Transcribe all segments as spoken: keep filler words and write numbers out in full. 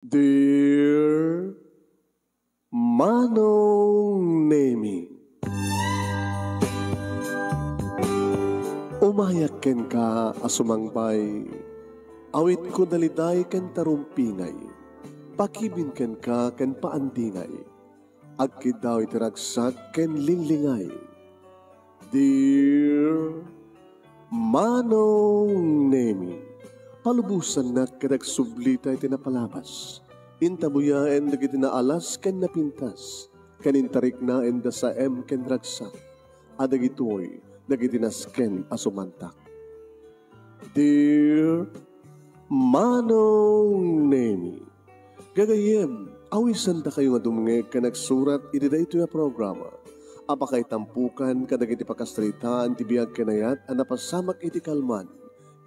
Dear Manong Nemi, umayak kenka a sumangpay, awitko daliday ken tarumpingay, pakibin kenka ken paandingay, agkiddaw iti ragsak ken linglingay. Dear Manong Nemi, palubosannak ket agsublita iti napalabas. Intabuyaen dagiti naalas ken napintas, ken intariknaen da saem ken ragsak, a dagitoy dagiti nasken a sumantak. Dear Manong Nemi, gagayyem, awisandakayo nga dumngeg ken agsurat iti daytoy a programa a pakaitampukan kadagiti pakasaritaan ti biag ken ayat a napasamak iti kalman,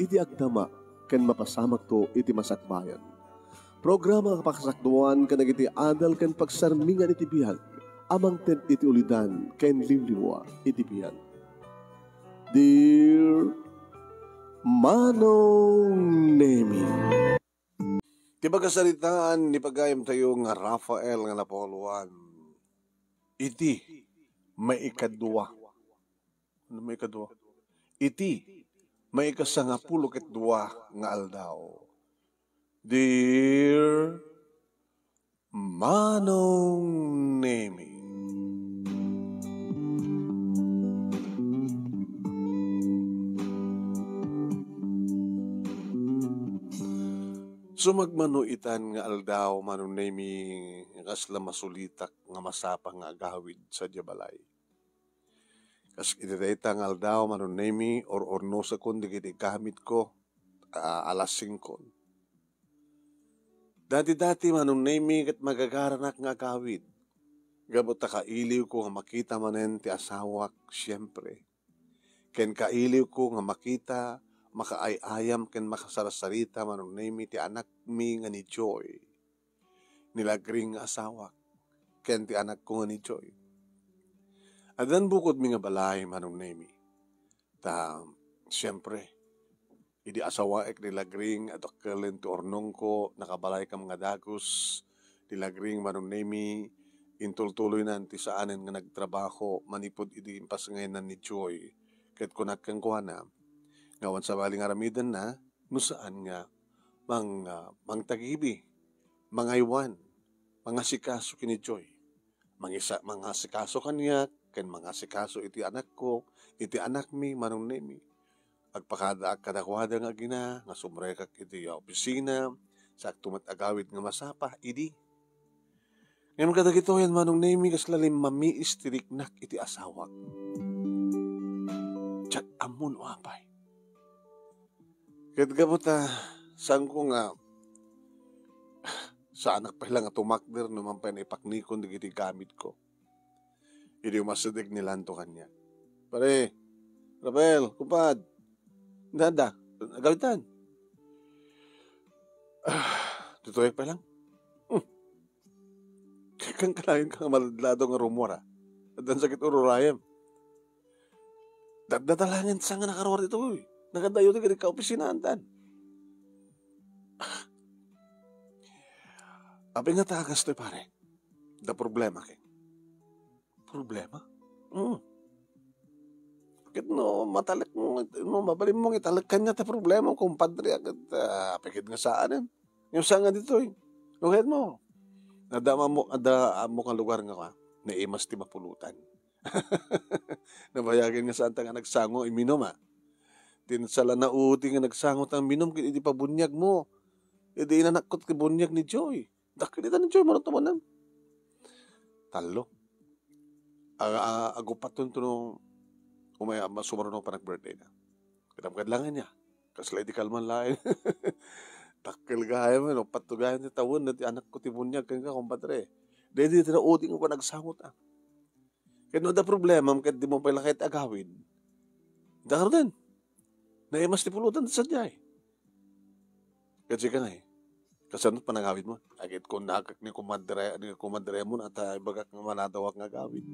iti agdama, ken mapasamakto iti masakbayan. Programa a pakasakduan kadagiti adal ken pagsarmingan iti biag a mangted iti ulidan ken liwliwa iti biag. Dear Manong Nemi. Ti pakasaritaan ni pagayamtayo nga Rafael nga napauluan. Iti maikadua. Ano maikadua? Iti maikasangapulo ket dua nga aldaw. Dear Manong Nemi. Sumagmamano itan nga aldaw, Manong Nemi, nga kasla masulitak nga masapa nga agawid sadiay balay. Kas iti dayta nga aldaw, Manong Nemi, or-ornosakon dagiti gamitko, a, alas singko. Dati-dati, Manong Nemi, ket magagaranak nga agawid. Gapu ta kailiwko nga makita manen ti asawak, siempre. Ken kailiwko nga makita, makaay-ayam ken makasarsarita, Manong Nemi, ti anakmi nga ni Joy. Ni Lagring nga asawak, ken ti anakko nga ni Joy. Addan bukodmi nga balay, Manong Nemi. Ta, siempre, idi asawaek ni Lagring a dakkelen ti urnongko, nakabalaykam nga dagus. Ni Lagring, Manong Nemi, intultuloynan ti saanen nga nagtrabaho manipud idi impasngayanna ni Joy. Ket kunak kenkuana, nga awan sabali nga aramidenna, no saan nga mang-, ah, mangtagibi, mangaywan, mangasikaso ken ni Joy. Mangisa-, mangasikaso kaniak, ken mangasikaso iti anakko, iti anakmi, Manong Nemi. Agpakadaak kadakuada nga agina, nga sumrekak iti opisina, saakto met agawid nga masapa, idi. Ngem kadagitoyen, Manong Nemi, kasla limmamiis ti riknak iti asawak. Diak ammo no apay. Ket gapu ta, saanko nga, saanak pay la nga tumakder no mapay ipaknikon dagiti gamitko. Idi umasideg ni Lanto kaniak. Pare, Rafael, kumpad. Dada, gawitan. Ah, tutuyek pa lang. Hmm. Kan kalain ka nga maladlado nga rumor, ah. Addan sakit ururayem. Dadadalangen sa nga nakaruar ditoy. Nagadayo ti kadi kaopisinaan, tan. Apay nga tagas toy, pare? Da problema, ken. Problema? Mm. Ket no matalek mo, no mabalin mo, italek kaniak ti problema, kumpadre, ket, ah, apay ket nga saan, eh. Yung sa nga ditoy. Yung head mo. Adda mo, adda mo nga lugar nga, ah, naimas ti mapulutan. Nabayagen nga saan ta nga nagsango, iminum, ah. Ti sala na uti nga nagsango ta minum, ket idi pabuniag mo. Idi inanakko ti buniag ni Joy. Dakkel ita ni Joy, mano tumanan. Tallo. A-, a-, agupat ton tuno umay, a, sumaruno pa nag-birthday na. Kadam kadlangan niya. Kasla iti kalman laeng. Dakkel gayam, no? Patto gayam ti tawen, ti anakko ti buniag, kenka, kumpadre. Daydi ti naudi nga panagsangot, ah. Ket no adda problemam, ket di mo pay lakay ti agawid. Dakar den. Naimas ti pulutan ti sadiay. Ket sika ngay, kasano panagawid mo? Agit kunnak ni kumadre, ni kumadre mo, ata ibagak nga manadawak nga agawid.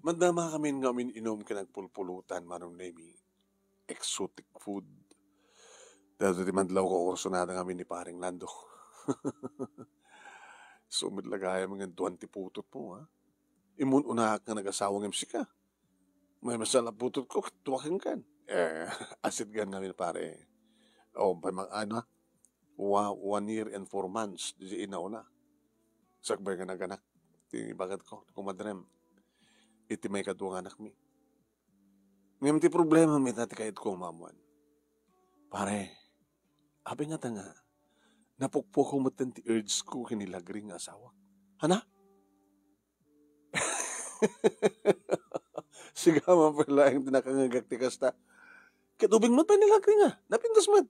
Mandama kami nga umin-inom ken agpulpulutan, Manong Nemi. Exotic food. Daytoy ti madlaw ko, kursunada ngamin ni Paring Lando. Sumit la gayam nga duan ti putotmo, ha? Immun-unaak nga nagasawa ngem sika. May masala putotko, ket dua kenkan. Eh, asitgan ngamin, pare. O, pay mag-, ano, ha? Wa-, one year and four months, di inauna. Sakbay nga naganak ti bagatko, ti kumadrem. Iti maikadua nga anakmi. Ngem ti problema met ti kayatko nga maammuan. Pare, apay ngata nga napukpukaw metten ti urge ko ken ni Lagri nga asawak? Hana? Sigaman pay laeng ti nakangngegak ti kasta. Ket ubing met pay ni Lagri nga, napintas met.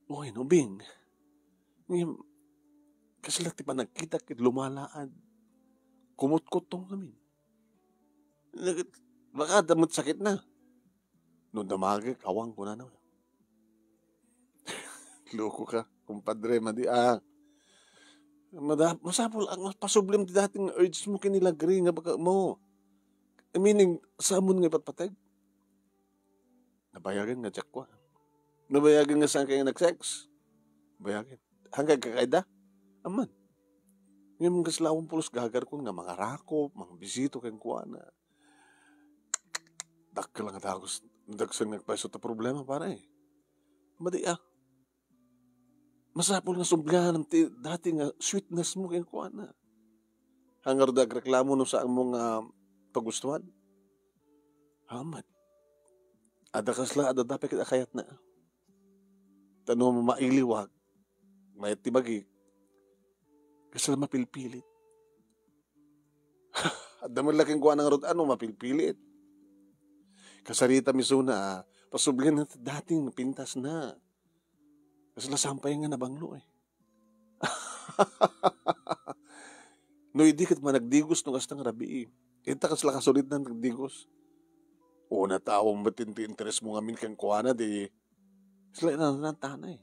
Wen, ubing. Ngem, kasla ti panagkitak ket lumalaad. Kumutkuttong ngamin. Nagit-, baka adda met sakitna. No damagek, awan, kunana. Loko ka, kumpadre, madi, ah. Mada-, masapul, ang pasublem ti dating urge mo ken ni Lagri nga baka mo. Meaning, samon nga ipatpateg. Nabayagen nga diak kua. Nabayagen nga saan kayo nag-sex. Bayagen. Hanggang kakaida? Aman. Ngem kasla awan pulos gagarkon nga mangarakop, mangbisito kenkuana. Dakkel nga dagos, dagsen nga agpayso ta problema, pare. Madi, ah. Masapul nga sublianam ti dati nga sweetness mo kenkuana. Hangar da agreklamo no saan mo nga pagustuhan. Hamat. Adda kasla, adda dapay ket akayatna. Ta no mailiwag, mayat ti bagi, kasla mapilpilit. Adda met la kenkuana ngarud, ano, mapilpilit. Kasarita misuna, ah, pasublian na ti dating pintas na. Kasla sampay nga nabanglo, eh. No idi ket managdigos no kasta nga rabii. Ita kasla kasulit na nagdigos. Una tawon met ti interes mo ngamin kenkuana, di sila inanantanay.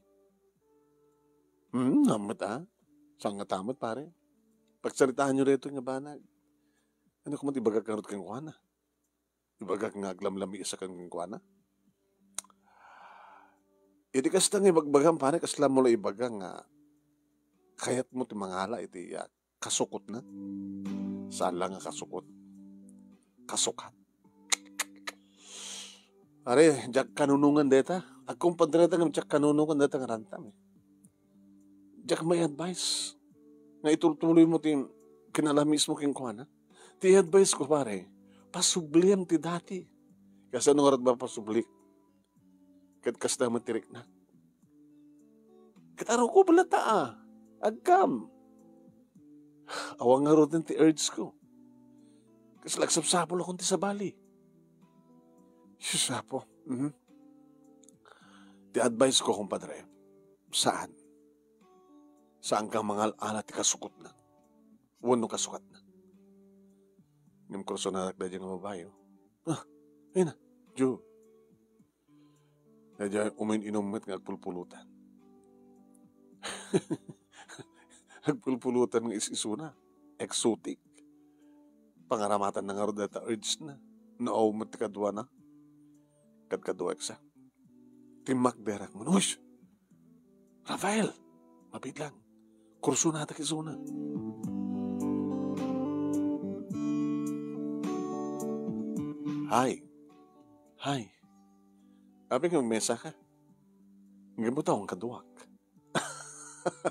Hmm, namet, ah. Saan nga tamet, pare? Pagsaritaanyo daytoy nga banag. Ano koma ti ibagak ngarud kenkuana? Ibagak nga aglamlamiisakan kenkuana? Idi kasta nga ibagbagam, pare, kasla mo la ibaga nga kayat mo ti mangala iti, ah, kasukotna? Saan la nga kasukot. Kasukat. Are, diak kanunongan deta. Agkumpad deta ngem diak kanunongan deta nga rantam, eh. Diak mai-advise nga itultuloy mo ti kinalamiis mo kenkuana. Ti advice ko, pare, pasubliam ti dati. Kasano ngarud mapasublik? Ket kasta met ti riknak. Ket aruko bala ta, ah. Agkam. Awan ngaruden ti urge ko. Kasla agsapsapulakon ti sabali. Sus, Apo. Mhm. Ti advice ko, kumpadre, saan. Saan ka mangal-ala ti kasukotna. Wenno kasukatna. Ngem kursunadak daydiay nga babai, oh. Ah, ayna, Diyo. Daydiay umin-inum met nga agpulpulutan. Agpulpulutan nga is-isuna. Exotic. Pangaramatanna ngarud dayta urge na. No, aw met ti kaduana. Kadkadua eksa. Timmakderak man. Uy! Rafael! Mabitlang. Kursunadak isuna. Hi. Hi. Apay nga agmesa ka? Gapu ta awan kaduak.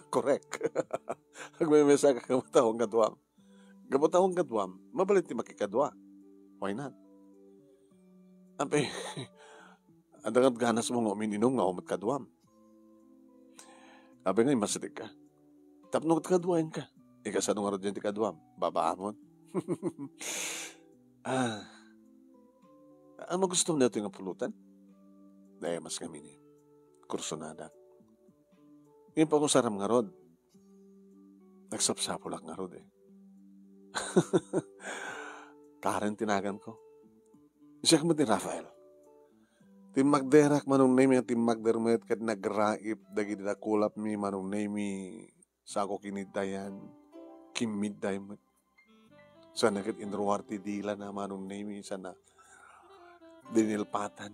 Correct. Agmemesa ka, gapu ta awan kaduam. Gapu ta awan kaduam, mabalin ti makikadua. Why not? Apay, adda nga ganas mo nga umin-inum nga awan met kaduam. Apay nga imasideg ka. Tapno ket kaduaen ka. Ikasano ngarud ti kaduam? Babaamon. Ah. Ano gusto mo daytoy nga pulutan? Daymas kami ni kursunada. Ngem pakusaram ngarud. Nagsapsapulak ngarud, eh. Karen ti naganko. Siak met ni Rafael. Timmakderak, Manong Nemi, nga timmakder met ket nagraip dagiti dakulapmi, Manong Nemi, sako kiniddayan, kimmidday met. Sana ket inruar ti dilana, Manong Nemi, sana dinilpatan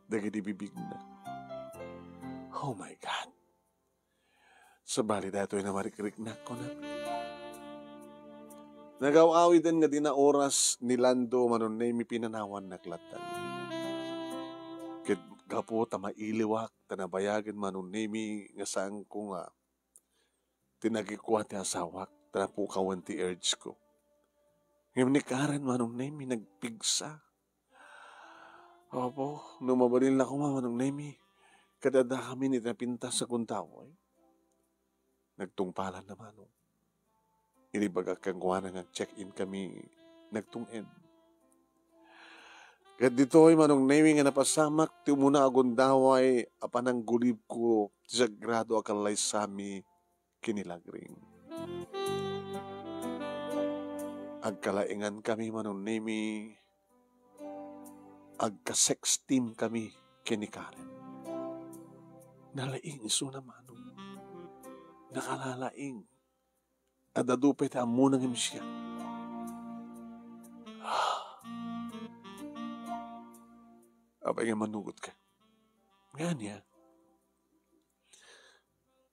dagiti bibigna. Oh my God. Sabali daytoy a marikriknak, kunak. Nagaw-awiden nga dina oras ni Lando, Manong Nemi, pinanawannak lattan. Ket gapu ta mailiwak, ta nabayagen, Manong Nemi, nga saanko nga tinagikua ti asawak, ta napukawen ti urge ko. Ngem ni Karen, Manong Nemi, nagpigsa. Apo, no mabalin la koma, Manong Nemi, ket addakami iti napintas a gundaway. Nagtungpalan na, Manong. Inibagak kenkuana nga check-in kami nagtunged. Ket ditoy, Manong Nemi, nga napasamak ti umuna a gundaway a pananggulibko ti sagrado a kallaysami ken ni Lagring. Agkalaingan kami, Manong Nemi. Agka-sex team kami ken ni Karen. Nalaing isuna, Manong. Nakalalaing. Adda dupay ti ammona ngem siak. Apay nga manugot ka? Nga ania?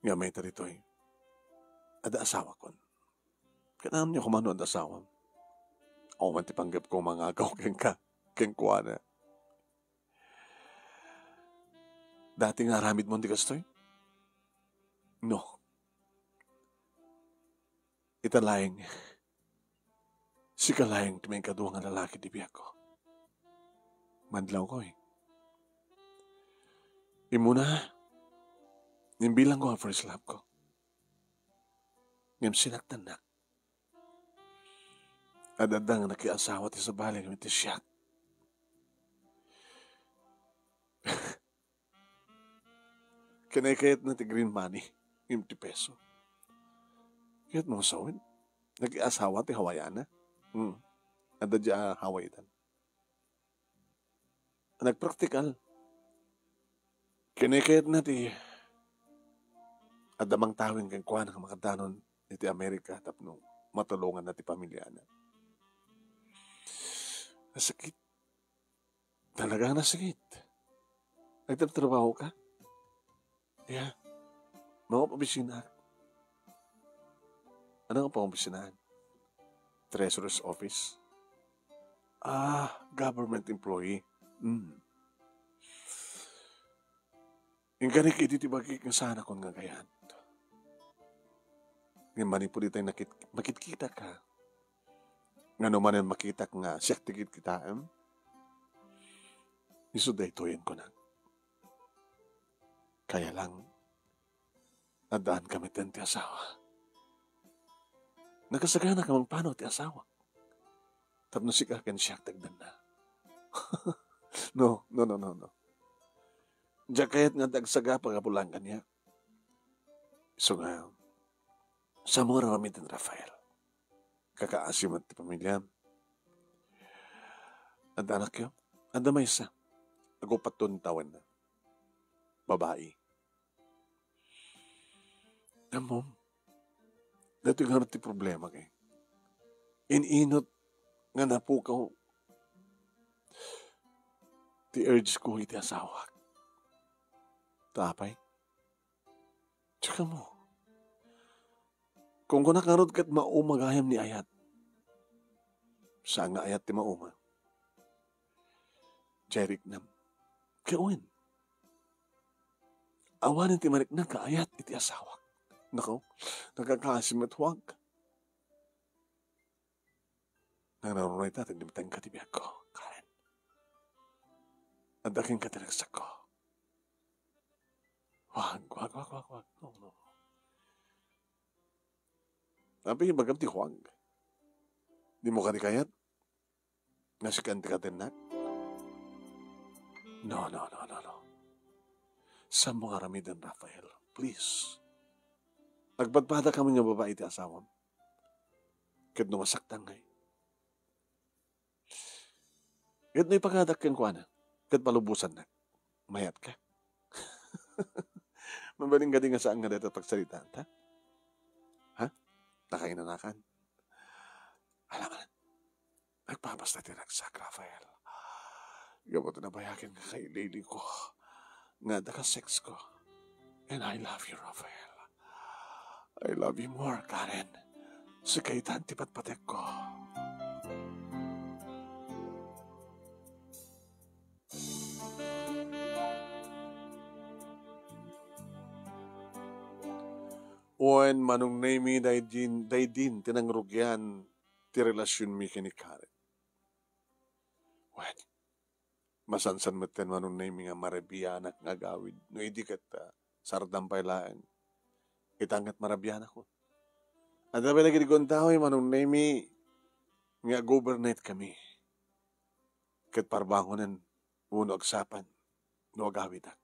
Nga mayta ditoy, adda asawakon. Ket ammom koma no adda asawam. Awan ti panggepko nga agaw kenka, kenkuana. Dati nga aramidmo ti kastoy? No. Ita laeng, sika laeng ti maikadua nga lalaki ti biagko. Madlawko, eh. Immuna, imbilangko a first love ko. Ngem sinaktannak. Adda nga nakiasawa ti sabali ngem ti siak. Kinaykayatna ti green money, ngem ti peso. Kayatmo nga sawen, nakiasawa ti Hawaiana. Hmm. Adda dia Hawaiian. Nagpraktikal. Kinaykayatna ti adda mangtawin kenkuana nga makadanon iti Amerika tapno matulonganna ti pamiliana. Nasakit. Talaga nasakit. Nagtatrabaho ka? Yeah. Mga opisina. Ano nga pang opisina? Treasurer's office. Ah, government employee. Mm. Inkari ket iti bagik nga saanakon nga agayat. Ngem manipud itay nakit-, makitkita ka. Nga no manen makitak nga siak ti kitkitaem, isu daytoyen kunak. Kaya lang, addaan kami ten ti asawa. Nakasagana ka mangpanaw ti asawa. Tapno sika ken siak ti agdanna. No, no, no, no, no. Diak kayat nga agsagapa nga bulangan niya. Isu nga, saanmo nga aramiden, Rafael? Kakaasi met ti pamiliam. Adda anakyo? Adda maysa. Agupatton tawenna. Babai. Ammom, daytoy ngarud ti problema kay. In-inut nga napukaw ti urge ko iti asawak. Ta apay? Tsaka mo. Kung kunak ngarud ket mauma gayam ni ayat. Saan nga ayat ti mauma? Jay riknam. Kaya wen. Awanen ti mariknam nga ayat iti asawak. Nako, nakakaasi met huwag. Nangrarunay ta, ti dimtengka ti biagko, Karen. Adda kenka ti ragsakko. Wag, wag, wag, wag, wag. No, no. Apay ibagam ti wag? Dimo kadi kayat? Nga sikan ti kadennak? No, no, no, no, no. Saanmo nga aramiden, Rafael? Please. Agpadpada kami nga babai ti asawam. Ket no masaktan ngay. Ket no ipagadak kenkuana, ket palubosannak, mayat ka? Mabalin kadi nga saan nga dayta pagsaritaan ta? Ha? Nakainanakan? Alangan. Nagpapasta ti ragsak, Rafael. Gapu ta nabayagen nga kaililiko nga adda ka sex ko. And I love you, Rafael. I love you more, Karen. Sika itan ti patpatekko. Wen, Manong Nemi, daydin, daydin ti nangrugian ti relasionmi ken ni Karen. Wen, masansan metten, Manong Nemi, nga marabianak nga agawid. No idi ket, ah, sardam pay laeng, ita met marabianakon. Adda pay dagiti gundaway, Manong Nemi, nga ag-overnight kami. Ket parbangonen, wenno agsapan no agawidak,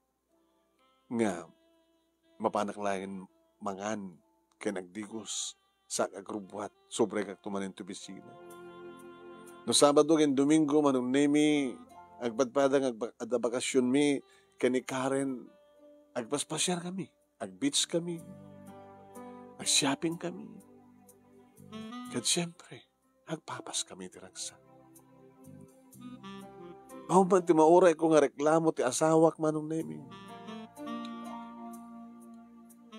nga mapanak laeng mangan ken agdigos, sa agrubbuat, sobrekakto manen ti opisina. No Sabado ken Domingo, Manong Nemi, agpadpada nga agba-, adda bakasionmi ken ni Karen, agpaspasiar kami, ag-beach kami, ag-shopping kami. Ket siempre, agpapas kami ti ragsak. Awan man ti maurayko nga reklamo ti asawak, Manong Nemi.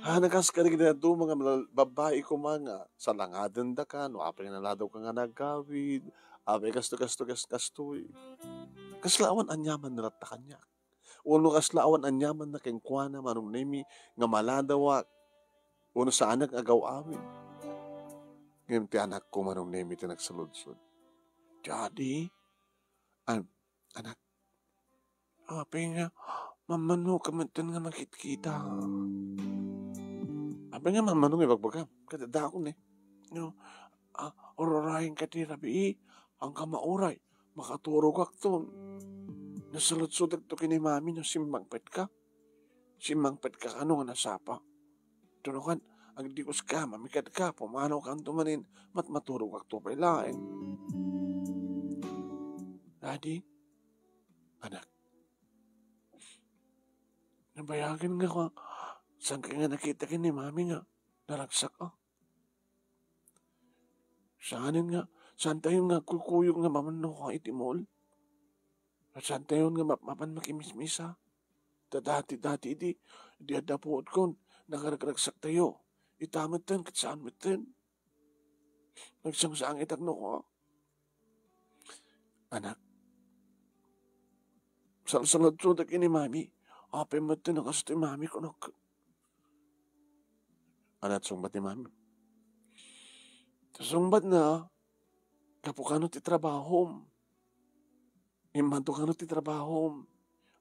Haan a kas kadagiti dadduma nga mal-, babbai koma nga salangadendaka no apay nga naladawka nga nagawid, apay kasto, kasto, kas-, kastoy. Kasla awan aniaman ni latta kaniak. Wenno kasla awan aniamanna kenkuana, Manong Nemi, nga maladawak wenno saanak nga agaw-awid. Ngem ti anakko, Manong Nemi, ti nagsaludsod. Daddy? An-, anak, apay nga mammanoka metten nga makitkita? Apay nga mammano nga ibagbagam? Kadadakon, eh. No, ah, ururayenka ti rabii, haanka mauray, makaturogakton. Nasaludsodakto ken ni Mami no simmangpetka. Simmangpetka kano nga nasapa. Tunokan, agdigoska, mamikadka, pumanokanto manen, mat-, maturogakto pay laeng. Daddy, anak, nabayagen nga, saan ka nga nakita ken ni Mami nga naragsak, ah? Saanen nga, saantayon nga agkuykuyog nga mamannoka iti mall? Saantayon nga mapmapan makimismisa? Ta dati, dati idi, idi adda puotkon, nakaragsaksaktayo. Ita metten, ket saan metten. Nagsangsangitak no, ah. Anak, salsaludsodak ken ni Mami. Apay metten a kas ti Mami, kunok. Ania ti sungbat ni Mami? Ti sungbatna, gapu kano ti trabahom. Immanto kano ti trabahom.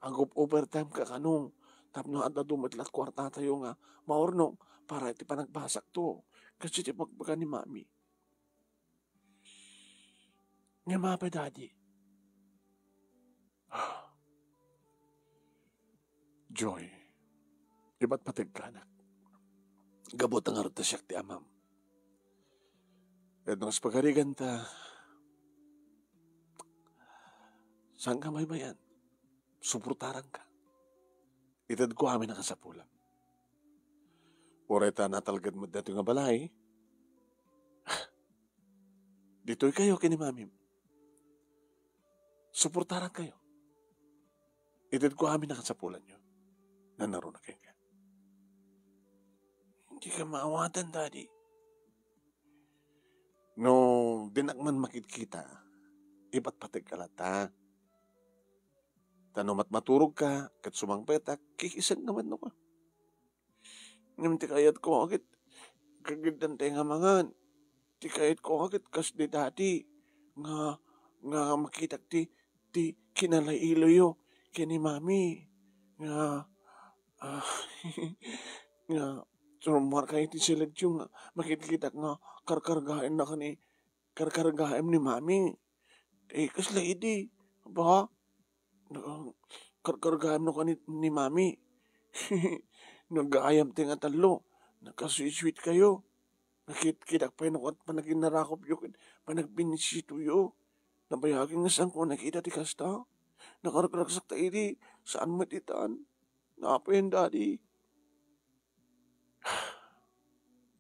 Ag-overtime ka kano. Tapno adda dumet la kuartatayo nga maurnong para iti panagbasakto. Kasi ti pagbaga ni Mami. Ngem apay, Daddy? Joy, ipatpategka, anak. Gapu ta ngarud ta siak ti amam. Ket no kas pagariganta, saanka mabaybayan. Suportaranka. Itedko amin a kasapulam. Uray ta natalged met daytoy nga balay, ditoykayo ken ni Mamim. Suportarankayo. Itedko amin a kasapulanyo. Nanaruna kenka. Dika maawatan, Daddy. No dinak man makitkita, ipatpategka latta. Ta no matmaturogka ket sumangpetak, kikisenka met no ka. Ngem ti kayatko ket, kagiddan tay nga mangan. Ti kayatko ket kas di dati nga, nga makitak ti, ti kinalailoyo ken ni Mami nga, ah, nga rummuarkayo iti silidyo nga makitkitak nga karkargaenna ken ni karkargaem ni Mami. Eh, kasla idi, ba? Naka-, karkargaem no ken ni, ni Mami. Nagayam ti nga tallo. Nagkasweet-sweetkayo. Nakitkitak pay no ket panaginarakopyo ken panagbinisitoyo. Nabayagen nga saanko nakita ti kasta. Nakaragsak ta idi, saan met itan. Napayen, Daddy.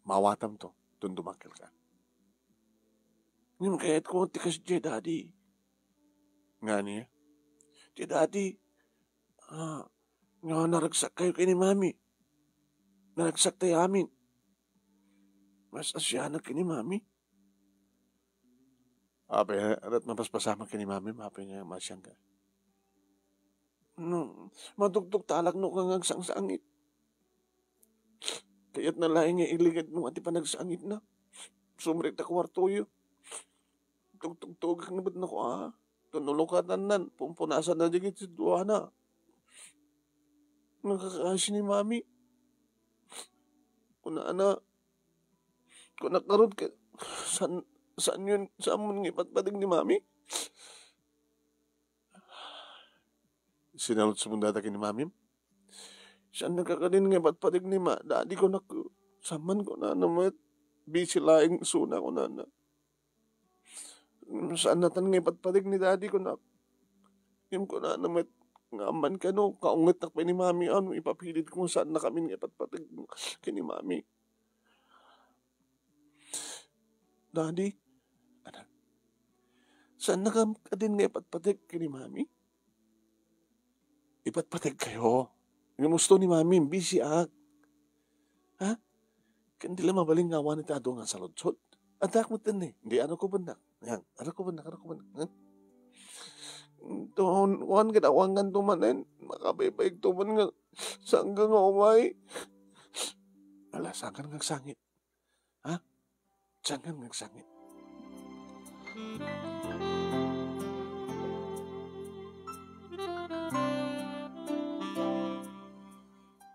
Maawatam to, dumdumakkelka. Ngem kayatko ti kasdiay, Daddy. Ngani? Ti Daddy, ah, nga naragsakkayo ken ni Mami. Naragsak tayo amin. Mas asianak ken ni Mami. Apay, ket mapaspasamak ken ni Mami, apay nga masianka? No, matuktok talak no ka nga agsangsangit. Kayatna laeng nga iligad no ti panagsangitna. Sumrek ta kuartoyo. Tugtugtugak na bet nako, a. Tunulukatannan, pumpunasan na dagiti duana. Nakakaasi ni Mami. Kunana, kunak ngarud ka, san, saan yun, saan mo nga ipatpateg ni Mami? Sinaludsod dayta ken ni Mami. Saan nakakadin nga ipatpateg ni ma-, Daddy, kunak, saan man kunana met, busy laeng isuna kunana. Saan natan nga ipatpateg ni Daddy, kunak. Ngem kunana met, nga amman kano, kaungetnak pay ni Mami, ano, ipapilit ko, saan nakamin nga ipatpateg ken ni Mami. Daddy, anak, saan nakam-, kadin nga ipatpateg ken ni Mami? Ipatpateg kayo. Ngem usto ni Mami, busy ak. Ha? Ken di la mabalin nga awan iti adu nga saludsod. Addak met ni. Di, ano ko bennak? Yan, ano ko bennak, ano ko bennak? Ha? Tuon, wan, ginawangan to manen. Makabaybayag to man nga sangga nga umay. Ala, sangga nga agsangit. Ha? Sangga nga agsangit.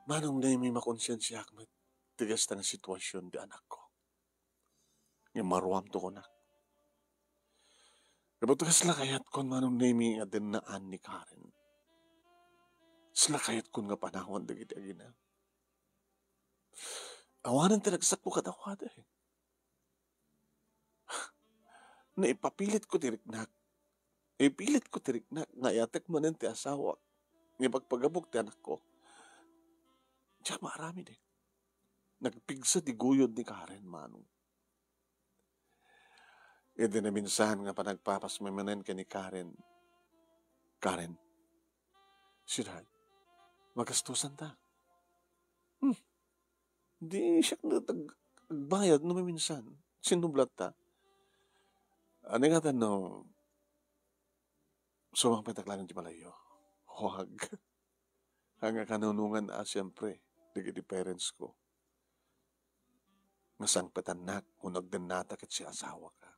Manong Nemi, makonsiensiak met ti kasta nga sitwasyon ti anakko. Ngem maruamto kunak. Ngem kasla kayatkon, Manong Nemi, nga dennaan ni Karen. Kasla kayatkon nga panawan dagiti agina. Awanen ti ragsakko kadakuada, eh. Naipapilitko ti riknak. Ipilitko ti riknak nga ayatek manen ti asawak. Nga ipagpagabuk ti anakko. Diak maaramid, eh. Nagpigsa ti guyod ni Karen, Manong. Idi naminsan nga panagpapasmamanen ken ni Karen, "Karen, sweetheart, magastusanta." Hmm. Di siak nga tag-, agbayad no maminsan. Sinublatta. Ania ngatan no sumangpetak laeng ti balayyo? Huwag. Ania kanunongan a, siempre, dagiti parents ko nga sangpetannak wenno agdennata ket siasawaka.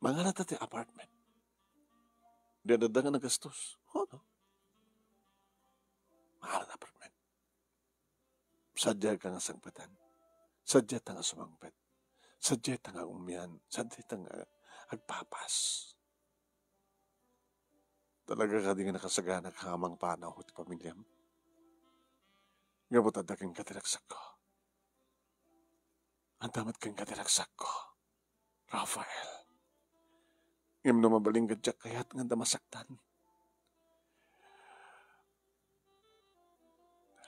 Mangalata ti apartment. Di adda nga nagastos. Ho, no? Mangalata apartment. Sadiay ka nga sangpetan. Sadiay ta nga sumangpet. Sadiay ta nga umian. Sadiay ta nga agpapas. Talaga kadi nga nakasagana ka nga mangpanaw ti pamiliam? Ngarud, adda kenka ti ragsakko. Adda met kenka ti ragsakko, Rafael. Ngem no mabalin, diak kayat nga adda masaktan.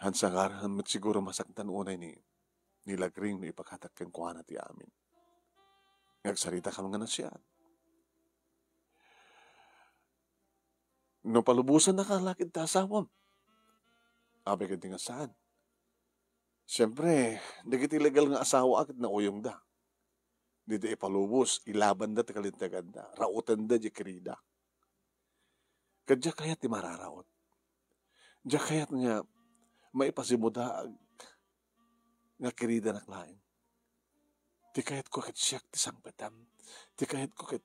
Hansangaren met siguro masaktan unay ni, ni Lagring no ipakatak kenkuana ti amin. Nga agsaritakam nga naasian. No palubosannaka la ket ti asawam, apay kadi nga saan? Siempre, dagiti legal nga asawa ket nauyongda. Dida ipalubos, ilabanda ti kalinteganda, rautenda diay kirida. Ket diak kayat ti mararaot. Diak kayat nga maipasimudaag nga kiridanak laeng. Ti kayatko ket siak ti sangpetam. Ti kayatko ket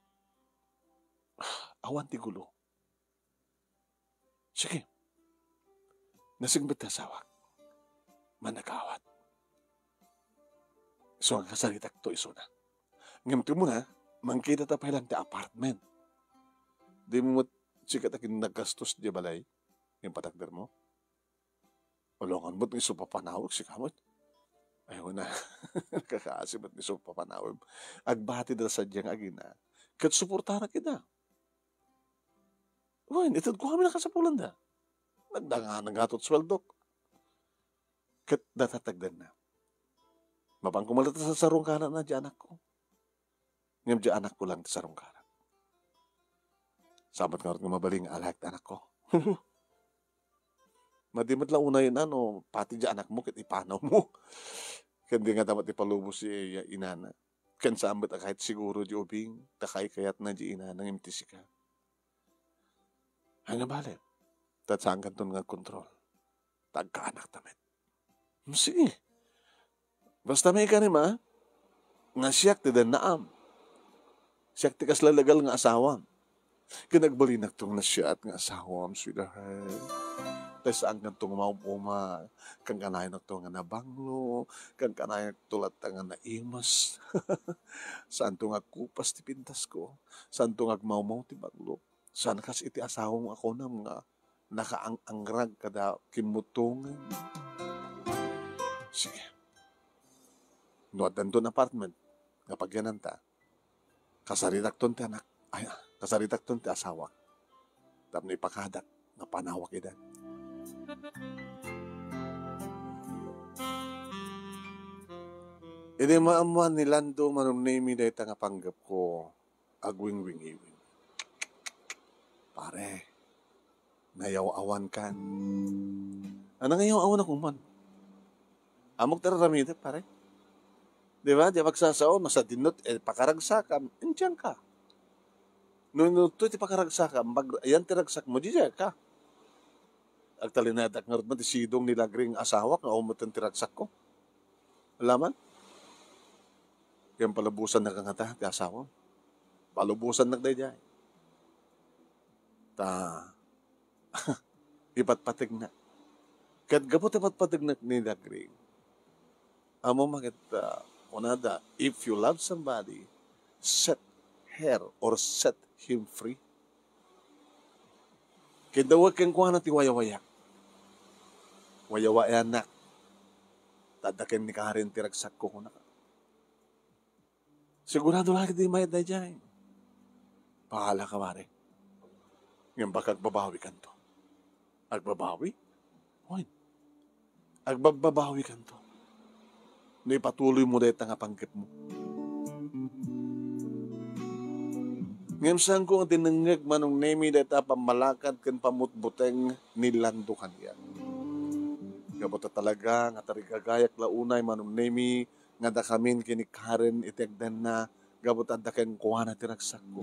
awan ti gulo. Sige. Nasingpet ti asawak. Managawat. So, agkasaritakto isuna. Ngem ti umuna, mangkitata pay laeng ti apartment. Dimo met sika ti akin nagastos diay balay? Nga ipatagdermo? Ulongan met nga isu papanawek, sika met. Ay, wala. Nakakaasi met nga isu papanawek. Agbatida sadiay nga agina. Ket suportarak ida. Wen, itedko amin a kasapulanda. Nagdangan nga ato't sueldok. Ket data tagdanna. Mapan koma latta sarungkaranna diay anakko. Ngem diay anakko laeng ti sarungkaran. Saan met ngarud nga mabalin nga alaek ti anakko? Madi met la unayen a no pati diay anakmo ket ipanawmo. Ken di ngata met ipalubos ti inana. Ken saan met a kahit siguro diay ubing, ta kaykayatna diay inana ngem ti sika. Ania nga bale? Ta saankanton nga agkontrol. Ta agkaanakta met. Hmm, sige. Basta maikanem a, nga siak ti dennaam. Siak ti kasla legal nga asawam. Ken agbalinakto nga siak nga asawam, sweetheart. Ta saankanto nga maum-uma, kankanayanakto nga nabanglo, kankanayanakto latta nga naimas. Saanto nga agkupas ti pintasko, saanto nga agmawmaw ti banglo. Saan kas iti asawam a kunam nga nakaang-angrag kada kimmutongem. Sige. No addanton apartment nga pagyananta, kasaritakton ti anak, ay, kasaritakton ti asawak. Tapno ipakadak nga panawak ida. Idi maammuan ni Lando, Manong Nemi, dayta nga panggepko, agwingwingiwing. Pare, nayaw-awankan. Ano, nayaw-awan ako man? Ammok ti ar-aramidek, pare. Di ba? Di ba, agsasao, masadinot, eh, pakaragsakam, indianka. No, no, to ti pakaragsakam, pag, yan ti ragsakmo, didiay ka. Agtalinaedak ngarud man ti sidong ni Lagring asawak nga umeten ti ragsakko. Alaman? Ken palubosannak ngata ti asawam. Palubosannak daydiay. Ta, ipatpategna. Ket gapu ta ipatpategna ni Lagring, ammom a ket, ah, kunada, "If you love somebody, set her or set him free." Ket dawek kenkuana ti wayawayak. Wayawayanak. Ta adda ken ni Karen ti ragsakko, kunana. Sigurado la ket di mayat daydiay. Bahala ka, pare. Ngem baka agbabawikanto. Agbabawi? Wen. Agbabbabawikanto. No ipatuloymo dayta nga panggepmo. Ngem saanko nga dinengngeg, Manong Nemi, dayta pammalakad ken pammutbuteng ni Lando kaniak. Gapu ta talaga nga tarigagayak la unay, Manong Nemi, nga dakamin ken ni Karen iti agdanna gapu ta adda kenkuana ti ragsakko.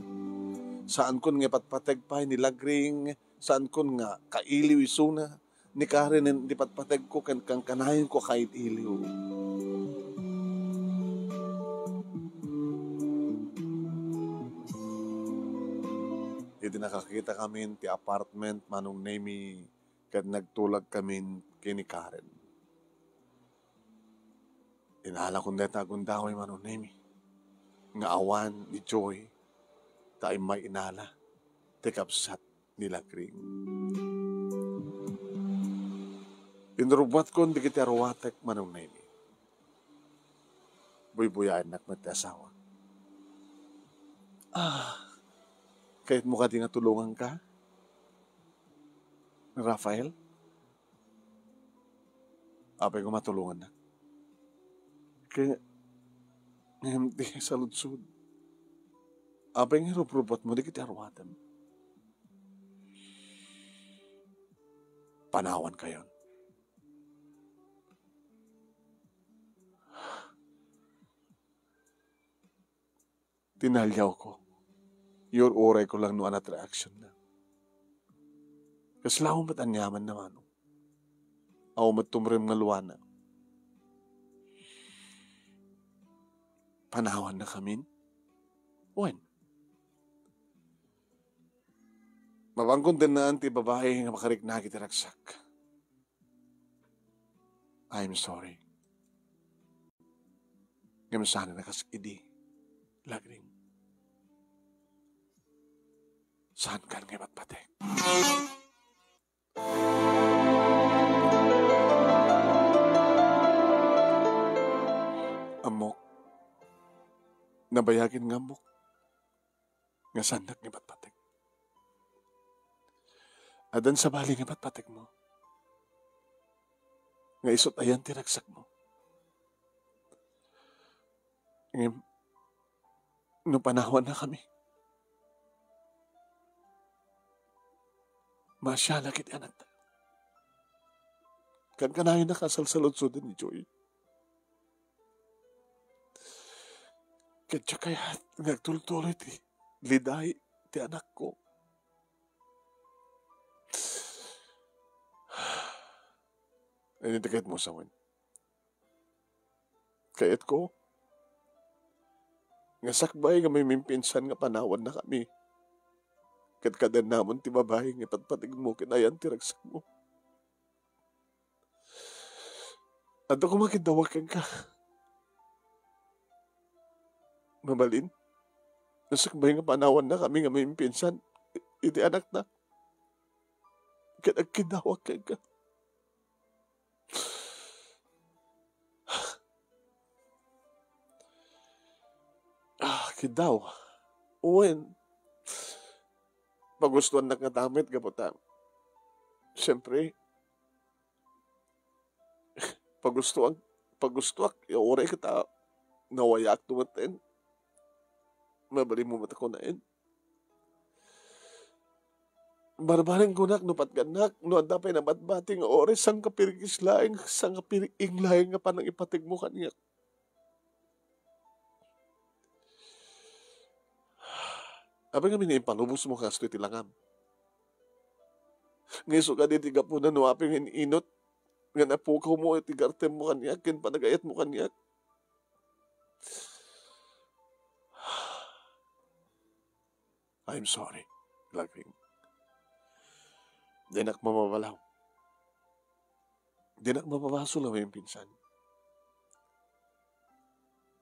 Saankon nga ipatpateg pay ni Lagring, saankon nga kailiw isuna ni Karen ti patpategko ken kankanayonko a kail-iliw. Idi nakakitakamin ti apartment, Manong Nemi, ket nagtulagkamin ken ni Karen. Inalakon dayta a gundaway, Manong Nemi, nga awan ni Joy, ta immay inala ti kabsat ni Lagring. Inrubbuatkon dagiti aruatek, Manong Nemi. Buybuyaennak met ti asawak. Ah, kayatmo kadi nga tulonganka, Rafael? Apay nga matulongannak? Ket, ngem ti saludsod, apay nga irubrubbuatmo dagiti aruatem? Panawankayon. Tinaliawko. Iyur-urayko lang no ania ti reaksionna. Kasla met aniamanna, Manong. Awan met tumrem nga luana. Panawannakamin? Wen. Mabankon dennaan ti babai nga makariknagi ti ragsak. I'm sorry. Ngem saan a kas idi, Lagring. Saankan nga ipatpateg. Ammok. Nabayagen nga ammok nga saannak nga ipatpateg. Addan sabali nga ipatpategmo nga isut' ayan ti ragsakmo. Ngem, no panawannakami, masialak iti anakta. Kankanayon a kasalsaludsoden ni Joy. Ket diak kayat nga agtultuloy ti liday ti anakko. Ania ti kayatmo sawen? Kayatko nga sakbay nga mamimpinsan nga panawannakami, ket kadennamon ti babai nga ipatpategmo ken ayan ti ragsakmo. Adda koma kiddawak kenka. Mabalin, nga sakbay nga panawannakami nga mamimpinsan iti anakta, ket agkiddawak kenka. Ah, kiddaw. Wen, pagustuannak nga ta met gapu ta, siyempre, pagustuak, pagustuak, ya uray ket a, nawayaak no met, en. Mabalinmo met a kunaen. Barbareng kunak no patgannak, no adda pay nabatbati nga uray sangkapirigis laeng, sangkapiriging laeng nga panangipategmo kaniak. Apay ngamin nga impalubosmo kastoy ti langam? Nga isu kadi ti gapuna no apay nga in-inut nga napukawmo iti gartemmo kaniak ken panagayatmo kaniak? I'm sorry, Gladwing. Dinak mapabalaw. Dinak mapabasol a mamimpinsan.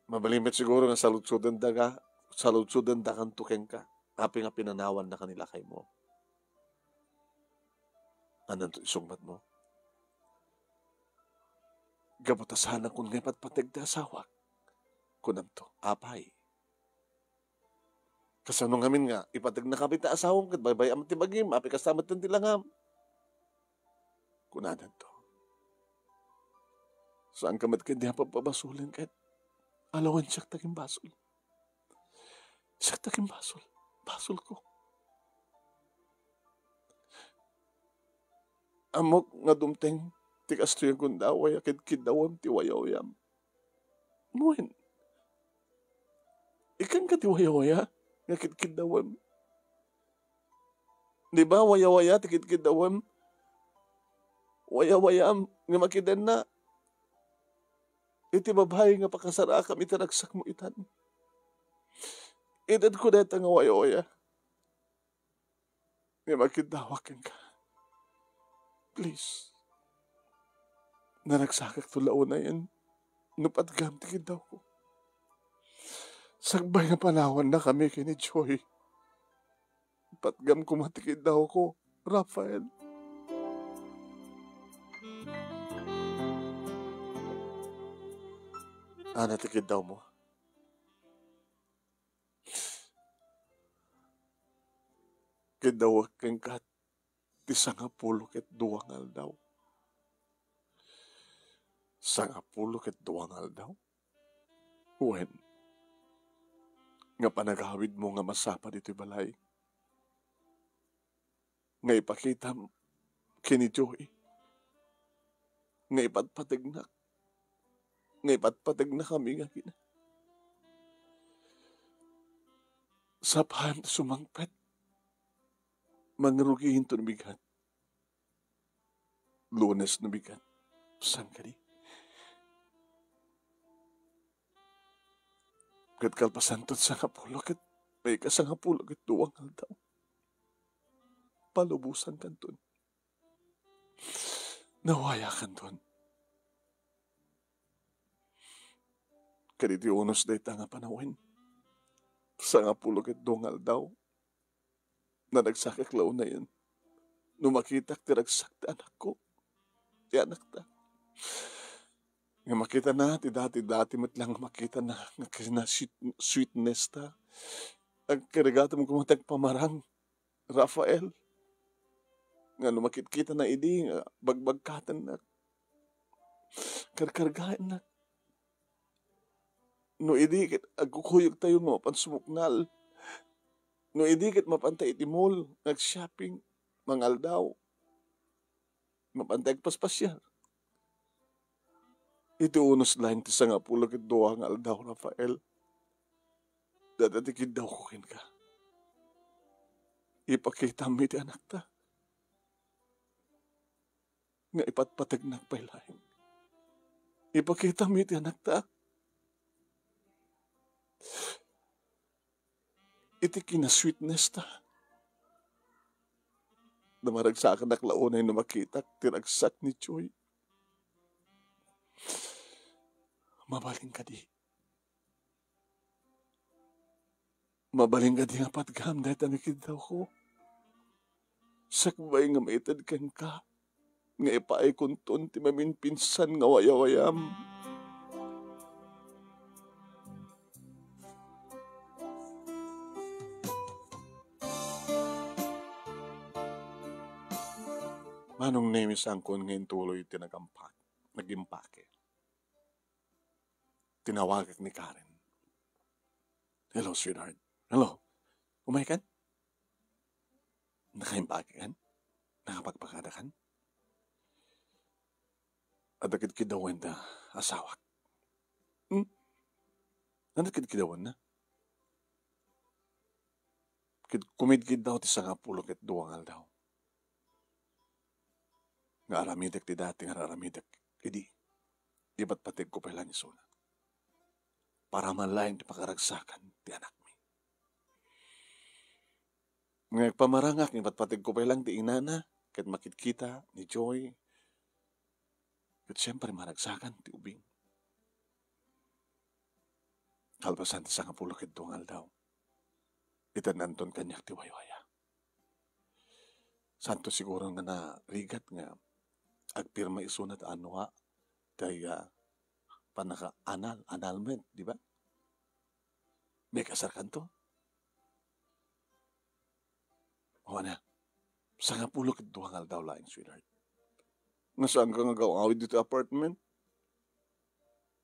Mabalin met siguro nga saludsodenda ka, saludsodendakanto kenka, apay nga pinanawannaka ni lakaymo. Ananto isungbatmo? Gapu ta saanakon nga ipatpateg ti asawak, kunamto. Apay? Kasano ngamin nga ipategnakami ti asawam ket baybay-am ti bagim, apay kasta metten ti langam? Kunananto. Saanka met ketdi a papabasolen ket alawen siak ta kimbasol. Siak ta kimbasol. Basolko. Ammok nga dumteng ti kastoy a gundaway a kidkiddawem ti wayawyam. Wen, ikanka ti wayawaya nga kidkiddawem. Di ba, wayawaya ti kidkiddawem? Wayawayam nga makidenna iti babai nga pakasarakam iti ragsakmo itan. Itedko dayta nga wayawaya nga makiddawak kenka. Please. Naragsakakto la unayen no patgam ti kiddawko. Sakbay nga panawannakami ken ni Joy, patgam koma ti kiddawko, Rafael. Ania ti kiddawmo? Kiddawek kenka ti sangapulo ket dua nga aldaw. Sangapulo ket dua nga aldaw? Wen, nga panagawidmo nga masapa ditoy balay, nga ipakitam ken ni Joy nga ipatpategnak, nga ipatpategnakami nga agina. Sapaem ti sumangpet, mangrugito no bigat. Lunes no bigat. Saan kadi? Ket kalpasanton sangapulo ket maikasangapulo ket dua nga aldaw, palubosankanton. Nawayakanton. Ket iti unos dayta nga panawen, sangapulo ket dua nga aldaw, naragsakak la unayen no makitak ti ragsak ti anakko, ti anakta. Nga makitana ti dati, dati met la nga makitana nga kina sweet-, sweetness ta. Agkargatam koma ti agpamarang, Rafael. Nga no makitkitana idi nga bagbagkatennak, karkargaennak. No idi ket agkukuyogtayo nga mapan sumuknal. No idi ket mapanta iti mall nga ag-shopping, mangaldaw. Mapanta agpaspasiar. Iti unos laeng ti sangapulo ket dua nga aldaw, Rafael, dayta ti kiddawko kenka. Ipakitam iti anakta nga ipatpategnak pay laeng. Ipakitam iti anakta iti kinasweetness ta. Namaragsakannak la unay no makitak ti ragsak ni Joy. Mabalin kadi? Mabalin kadi nga patgam dayta nga kiddawko? Sakbay nga maited kenka nga ipaaykonton ti maminpinsan nga wayawayam. Manong Nemi, saankon nga intuloy ti nagampak, nagimpake. Tinawagak ni Karen. "Hello, sweetheart." "Hello. Umay kan? Nakaimbag kan? Nakapagpakada kan?" "Adda kidkidawen da asawak." "Hmm? Adda kidkidawen na?" "Kid-, kumidkiddaw ti sangapulo ket dua nga aldaw nga aramidek ti dati nga ar-aramidek idi. Ipatpategko pay laeng isuna. Para man laeng ti pakaragsakan ti anakmi." Nga agpamarangak, ipatpategko pay laeng ti inana, ket makitkita ni Joy, ket siempre, maragsakan ti ubing. Kalpasan ti sangapulo ket dua nga aldaw, itednanton kaniak ti waywaya. Saanto siguro nga narigat nga agpirma isuna ta anua tay, ah, pannaka-annul, annulment, di ba? May kasarkanto? O, ana, sangapulo ket dua nga aldaw laeng, sweetheart. Nga saanka nga agaw-awid ditoy apartment?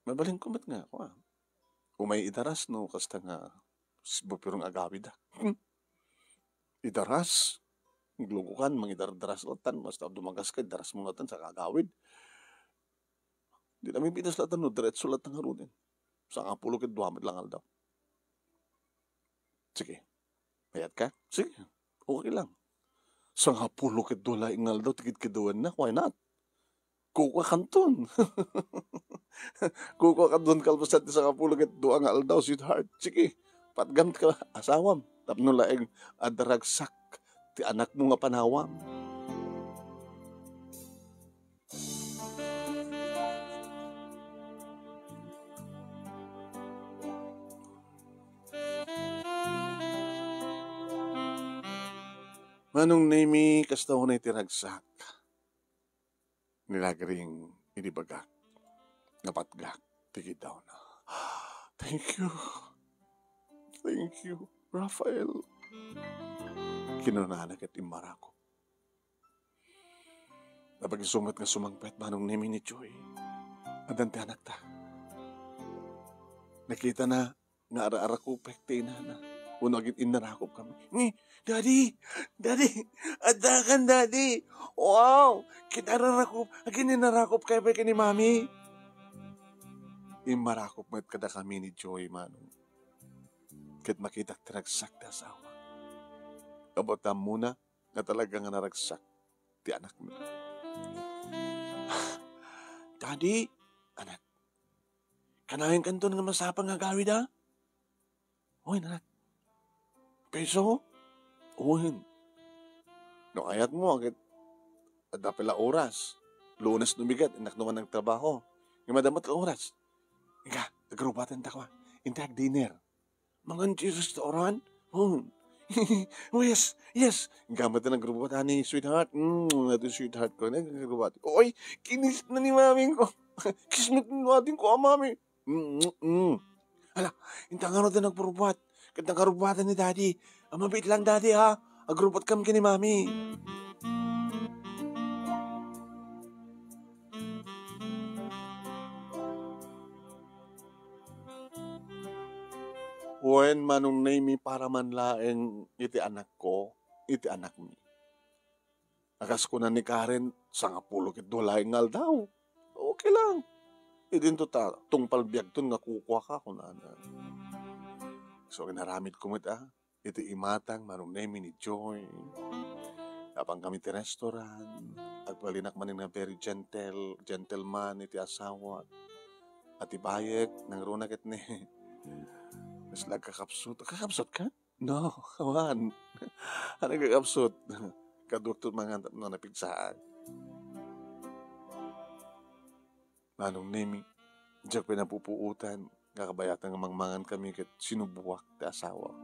Mabalinko met nga, kua, umay idaras no kasta nga s-, bupirong agawid, ah. Idaras, aglugokan, mangidardaras latan, basta dumagaska, idarasmo latan, saka agawid. Di na mabibitas latan, no, diretso latan ngaruden. Sangapulo ket dua met lang aldaw. Sige. Mayat ka? Sige. Okay lang. Sangapulo ket dua laeng nga aldaw ti kidkidawen na. Why not? Kukuakanton. Kukuakanton kalpasan ti sangapulo ket dua nga aldaw, sweetheart. Sige. Patgam ka asawam. Tapno laeng adda ragsak ti anakmo nga panawam. Manong Nemi, kasta unay ti ragsak ni Lagring idi bagak nga patgak ti kiddawna. Thank you. Thank you, Rafael. Kinunana ket immarakop. Napag-isu met nga sumangpet, Manong Nemi, ni Joy. Addan ti anakta. Nakitana nga ar-arakupek ti inana. Wenno agin-, innarakop kami. Ni, "Daddy! Daddy! Addakan, Daddy! Wow! Ket ar-arakop, agin-, innarakop kayo pay ken ni Mami?" Immarakop met kadakami ni Joy, Manong. Ket makitak ti ragsak ti asawa. Abat ammona, nga talaga nga naragsak ti anakmi. "Daddy," anak, "kanayon kanton nga masapul nga agawid, a?" "Wen, anak." "Kayso?" "Wen." "No ayatmo, agid-, adda pay la oras. Lunes no bigat, innak no man nagtrabaho. Nga madamot la oras. Inka, agrubatan tako, a. Inta agdinner." "Mangan ti restaurant?" "Oh." "Oh, yes, yes." Inka met ti nagrubatan ni sweetheart. Mm, adu sweetheart ko, nagrubatan. Oy, kinis na ni maming ko. Kiss met ni daddy ko, a, mami. Mm, mm. Ala, inta ngarud ti nagpurbat. Ket nagrubatan ni daddy. A, mabiit lang, daddy, ha? Agrubat kam ken ni mami. Wen, Manong Nemi, para man laeng iti anakko, iti anakmi. A kas kuna ni Karen, sangapulo ket dua laeng nga aldaw. Okay lang. Idinto ta tungpal biagton nga kukuaka," kunana. So, inaramidko met, a, iti imatang Manong Nemi ni Joy. Napankami ti restaurant. Agbalinak manen nga very gentle, gentleman iti asawak. A ti bayek, nangruna ket ni, kasla agkakapsut. Agkakapsut ka? No, awan. Ano agkakapsut? Kaduakto mangan tapno napigsaak. Manong Nemi, diak pay napupuotan nga kabayatan nga mangmangan kami ket sinuboak ti asawak.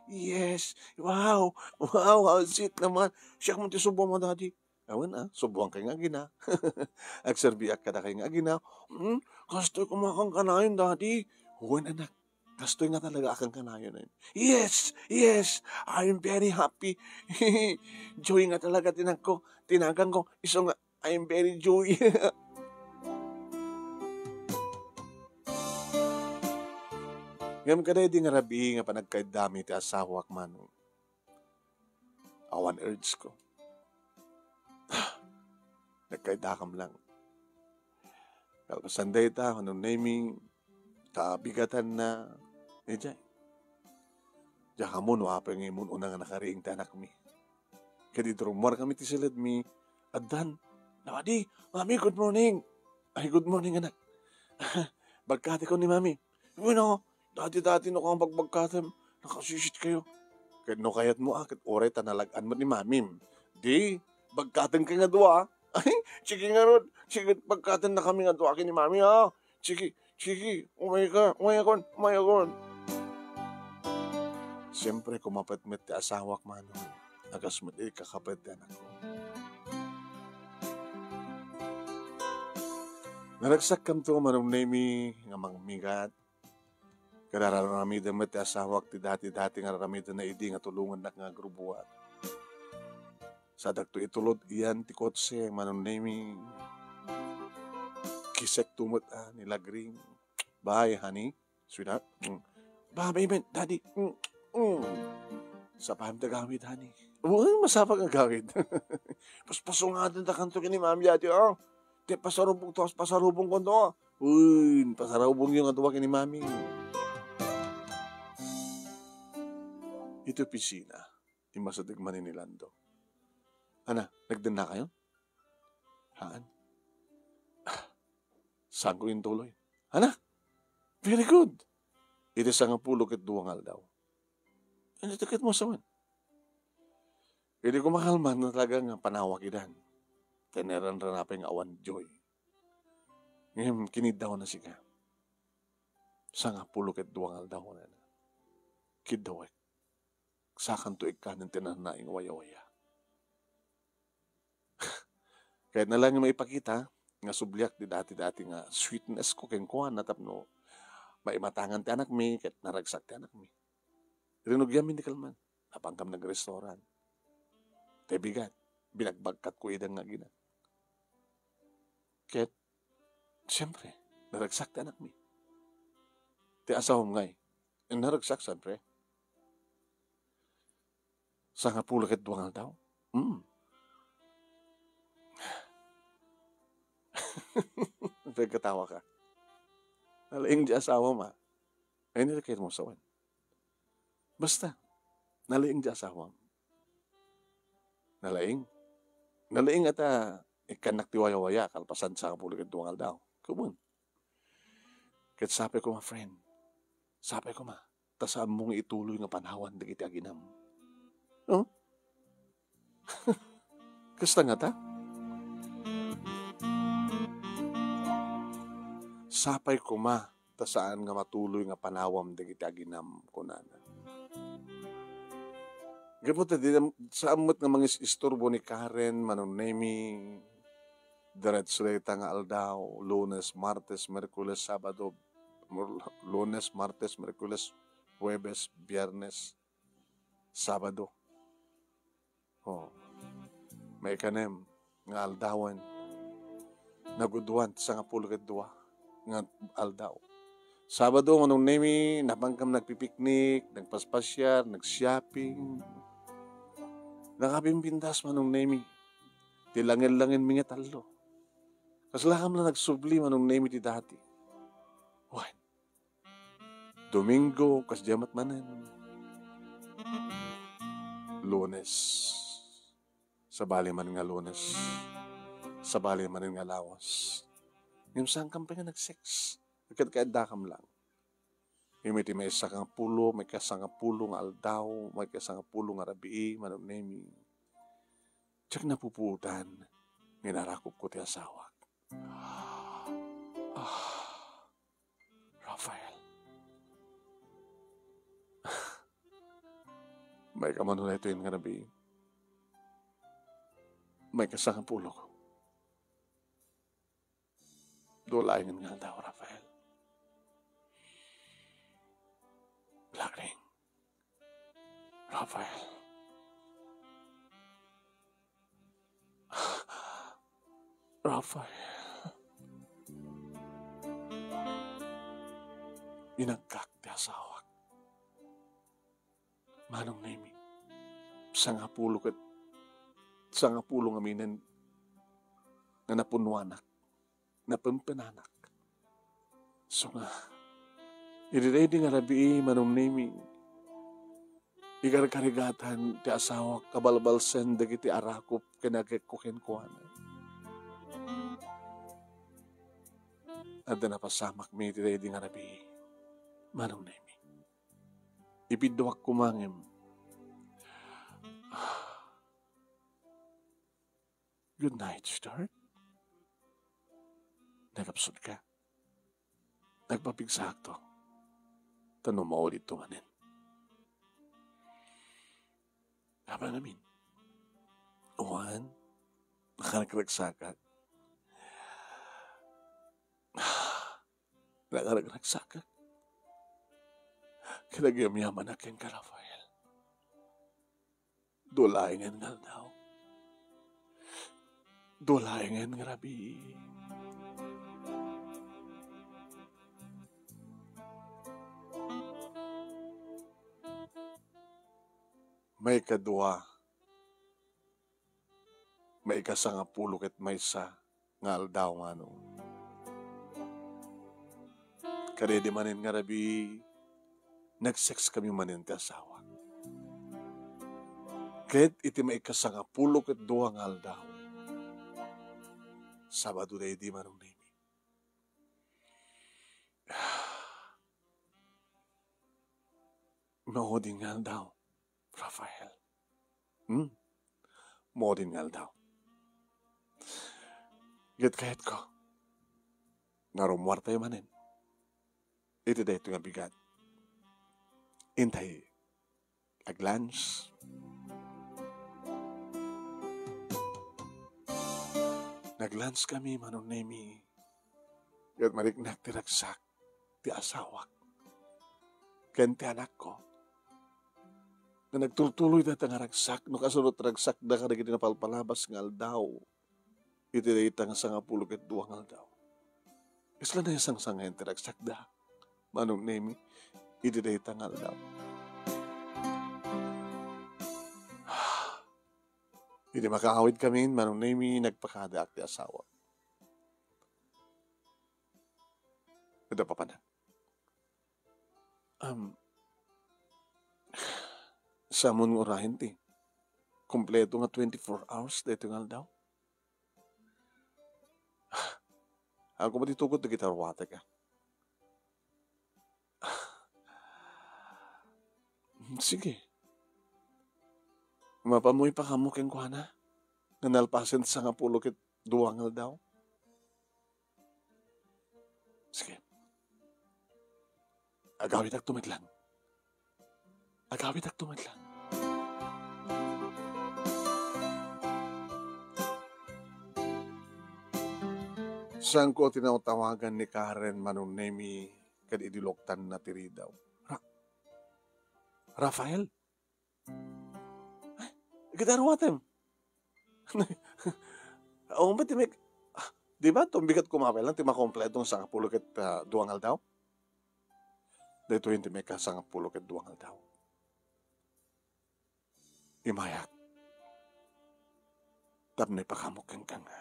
Yes! Wow! Wow! How sweet naman! Siak man ti suboam a, Daddy. Awan a, suboankay nga agina. Agserbiak kadakay nga agina. Hmm? Kastoy koma a kankanayon, Daddy. Wen, anak. Kastoy nga talaga a kankanayon. Yes! Yes! I'm very happy. Joy nga talaga tinagko. Tinaganko. Isu nga, I'm very joy. Ngem kadaydi nga rabii nga panagkaiddami ti asawak, Manong, awan urge ko. Nagkaiddakam lang. Kalpasan dayta, Manong Nemi, kabigatanna, idiay. Diak ammo no apay nga immun-una nga nakariing ti anakmi. Ket idi rummuarkami ti siledmi, addan, "Daddy, Mami, good morning." "Ay, good morning, anak." "Bagkatikon ni Mami." "Bueno, dati-dati no kang bagbagkatem, nakasisitkayo." "Ket no kayatmo a, ket uray ta nalag-an met ni Mamim, di bagkatenka nga dua." "Ay, sige ngarud, sige, bagkatennakami nga dua ken ni Mami, a. Sige, sige, umayka, umayakon, umayakon." Siempre, kumapet met ti asawak, Manong. Agas met iti kakapet ti anakko. Naragsakkamto, Manong Nemi, nga mangmigat. Ket ar-aramiden met ti asawak ti dati-dati nga ar-aramidenna idi nga tulongannak nga agrubuat. Sa dakto itulod iyan ti kotse, Manong Nemi. Kisekto met a ni Lagring. "Bye, honey. Sweetheart." Mm. "Bye, baby. Daddy." Mm. Mm. "Sapay met agawid, honey." "Uy, masapay nga agawid." "Paspasungaden ta kanto ken ni Mami, Daddy, a. Ti pasarubong to, pasarubong ko to, a. Uy, pasarubong yo nga dua ken ni Mami." Iti opisina, immasideg manen ni Lando. "Ana, nagdennakayon?" "Haan." "Ah, saanko intuloy." "Ana, very good. Iti sangapulo ket dua nga aldaw." "Ano ti ket mo sawen?" "Idi kumakalma na talaga nga panawak idan. Tinaran-ranapay nga awan joy. Ngem kiniddaw na sika. Sangapulo ket dua nga aldaw na. Kiddawek. Sakanto ikkanen ti nanaing wayawaya." Kayatna lang nga maipakita nga subliak ti dati-dati nga sweetness ko kenkuana tapno maimatangan ti anakmi ket naragsak ti anakmi. Rinugianmi ni kalman. Napankam nag-restaurant. Ti bigat, binagbagkatko ida nga agina. Ket, siyempre, naragsak ti anakmi. Ti asawam ngay, naragsak, siyempre. Sangapulo ket dua nga aldaw? Mm. Nagkatawa ka. Nalaing ti asawam, a. Ay, nilakay mo sawen. Basta, nalaing ti asawam. Nalaing. Nalaing ata ikkannak ti wayawaya, kalpasan sangapulo ket dua nga aldaw. Kumon. Ket sapay koma, friend. Sapay koma. Ta saanmo nga ituloy nga panawan dagiti aginam. No? Kasta ngata? Sapay koma ta saan nga matuloy nga panawam dagiti aginam, kunana. Gapu ta di, saan met nga mangis-isturbo ni Karen, Manong Nemi, diretso dayta nga aldaw, Lunes, Martes, Miyerkules, Sabado, Lunes, Martes, Miyerkules, Huwebes, Biyernes, Sabado. Oh. Maikanem nga aldawen, naguduan ti sangapulo ket dua nga aldaw. Sabado, Manong Nemi, napankam nagpipiknik, nagpaspasiar, nag-shopping. Nakapimpintas, Manong Nemi. Ti langel-langelmi nga tallo. Kaslakam la nagsubli, Manong Nemi, ti dati. Wen, Domingo, kasdiay met manen. Lunes. Sabali man nga Lunes. Sabali manen nga lawas. Ngem saankam pay nga nag-sex. Agkadkaaddakam lang. Ngem iti maysa nga pulo, maikasangapulo nga aldaw, maikasangapulo nga rabii, Manong Nemi. Diak napupuotan nga inarakopko ti asawak. Ah, Rafael. Maikaman daytoy nga rabii. Maikasangapulo. Dua laengen nga aldaw, Rafael. Lagring. Rafael. Rafael. Inagkak ti asawak. Manong Nemi, sangapulo ket sangapulo ngamin nga napunnoanak, napempenanak. Isu nga, iti daydi nga rabii, Manong Nemi, ikarkarigatan ti asawak a balbalsen dagiti arakop ken agekko kenkuana. Adda napasamakmi iti daydi nga rabii, Manong Nemi. Ipidduak koma ngem. Good night, sweetheart. Nakapsut ka. Nagpapigsaakto. Ta no maulitto manen. Apay ngamin? Wen, nakaragragsakak. Nakaragragsakak. Ket agyamyamanak kenka, Rafael. Dua laengen nga aldaw. Dua laengen nga rabii. Maikadua, maikasangapulo ket maysa nga aldaw, Manong. Kadaydi manen nga rabii, nag-sex kami manen ti asawak. Ket iti maikasangapulo ket dua nga aldaw, Sabado daydi, Manong Nemi. Maudi nga aldaw, Rafael. Hmm? Maudi nga aldaw. Ket kayatko nga rummuartayo manen iti daytoy nga bigat. Intay, ag-lunch. Nag-lunch kami, Manong Nemi. Ket mariknak ti ragsak ti asawak ken ti anakko nga nagtultuloy dayta nga ragsak no kasano ti ragsakda kadagiti napalpalabas nga aldaw iti dayta nga sangapulo ket dua nga aldaw. Kasla nasangsangayam ti ragsakda, Manong Nemi, iti dayta nga aldaw. Idi makaawid kami, Manong Nemi, nagpakadaak ti asawa. Adda papanak. Um, saanmo nga urayen ti kompleto nga twenty-four hours daytoy nga aldaw? Ako ba ti tugot dagiti aruatek, ah? Sige. Mapanmo ipakam kenkuana nga nalpasen ti sangapulo ket dua nga aldaw? Sige. Agawidakto met lang. Agawidakto met lang. Saanko tinawtawagan ni Karen, Manong Nemi, ket idi luktanna ti ridaw. Ra-, Rafael? Ay, dagiti aruatem. Awan met ti mek-, ah, di ba, tumbigat kumapay lang ti makompleto nga sangapulo ket, ah, dua nga aldaw? Daytoy ti maikasangapulo ket dua nga aldaw. Imayak. Tapno ipakamok kenka nga.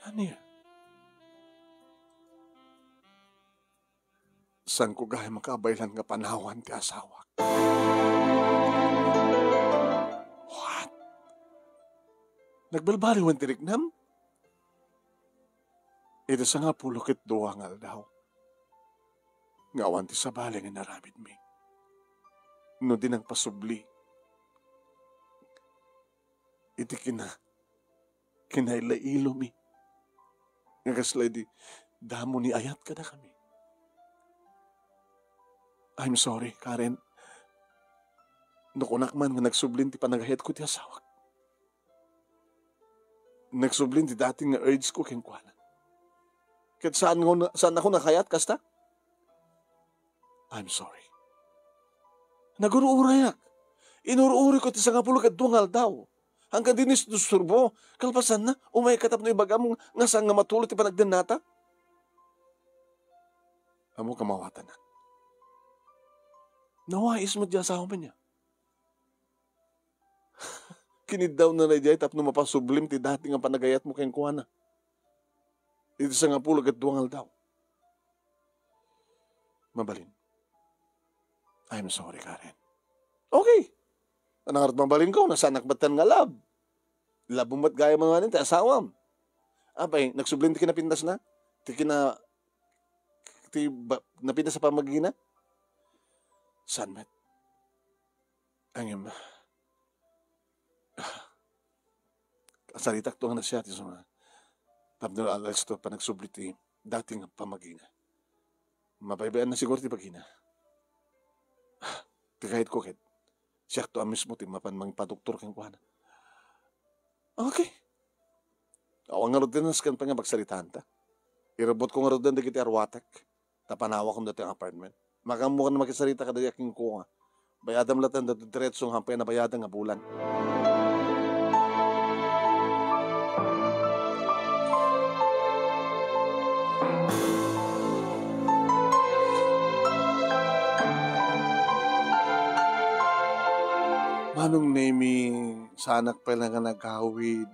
Ania? Saanko gayam a kabaylan nga panawan ti asawak. What? Nagbalbaliwan ti riknam? Iti sangapulo ket dua nga aldaw, nga awan ti sabali nga inaramidmi. No di nangpasubli iti kina-, kinailo-ilomi nga kasla idi damo ni ayat kadakami. I'm sorry, Karen. No kunak man nga nagsublin ti panagayatko ti asawak. Nagsublin ti dati nga urge ko kenkuana. Ket saan nga, saannako nakayat kasta? I'm sorry. Nagur-urayak. Inur-uriko ti sangapulo ket dua nga aldaw. Hangkan dinis disturbo, kalpasanna, umayka tapno ibagam nga saan nga matulo ti panagdennata. Ammo kamawatan. Nawais met ti asawam ania. Kiniddawnana idiay tapno mapasublim ti dati nga panagayatmo kenkuana. Iti sangapulo ket dua nga aldaw. Mabalin. I'm sorry, Karen. Okay. Ano nga mabalinko? Saanak met nga love. Love mo met gayam manen ti asawam. Apay, nagsublin ti kinapintasna? Ti kina-, ti ba-, napintas a pamagina? Saan met? Ngem, kasaritak to nga nasia ti suma. Tapno alas to panagsubli ti dati nga pamagina. Mabaybay-anna siguro ti bagina. Ti gayatko ket, siakto a mismo ti mapan mangipadoktor kenkuana. Okay. Awan ngarud ti nasken pay nga pagsaritaanta. Irubbotko ngaruden dagiti aruatek. Ta panawakon datoy nga apartment. Makaammokan makisarita kadagiti kenkuana. Bayadam latta ditoy diretso nga hampay nabayadan nga bulan. Manong Nemi, saanak pay la nga nagawid.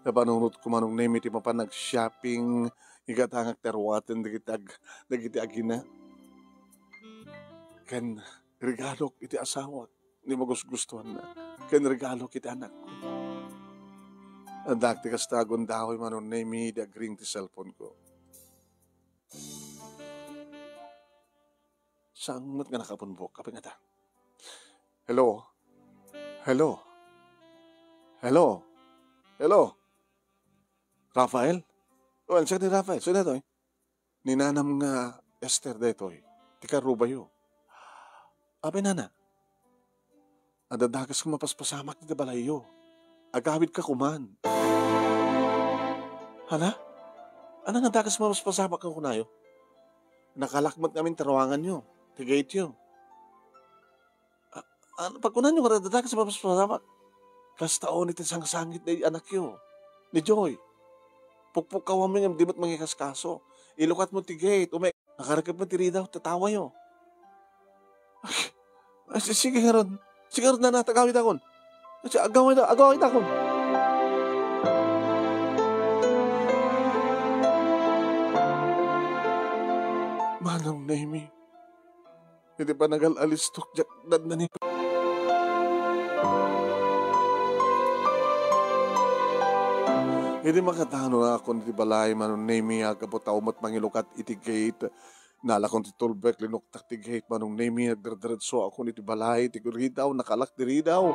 Napanunotko, Manong Nemi, ti mapan nag-shopping, igatangak ti aruaten dagiti ag-, dagiti agina. Ken regalok iti asawak, ni magusgustuanna. Ken regalok iti anakko. Addak ti kasta agundaway, Manong Nemi, idi agring ti cellphone ko. Saan met nga nakabumbok? Apay ngata? Hello? Hello? Hello? Hello? Rafael? Wen, siak ni Rafael. Sino daytoy? Ni nanam nga Esther daytoy. Ti karubayo. Apay nana? Adda dakes nga mapaspasamak iti balayyo. Agawidka koman. Hala? Ania nga dakes nga mapaspasamak nga kunayo? Nakalak met ngamin ti ruanganyo, ti gateyo. A-, a-, pagkunanyo nga adda dakes nga mapaspasamak. Kasta unay ti sangsangit daydi anakyo, ni Joy. Pukpukawammi ngem di met mangikaskaso. Ilukatmo ti gate, umay. Nakarekep met ti ridaw, tatawayo. Ay, si-, sige ngarud. Sige ngarud, nana, agawidakon. Sige, agawida-, agawidakon. Manong Nemi, iti panagal-alistok, diak dandani. Idi makatano nakon iti balay, Manong Nemi, aggapu ta umot mangilukat iti gate, nalakon ti tulbek, linuktak ti gate, Manong Nemi, nagdirdiretsoakon iti balay, ti ridaw, nakalak ti ridaw.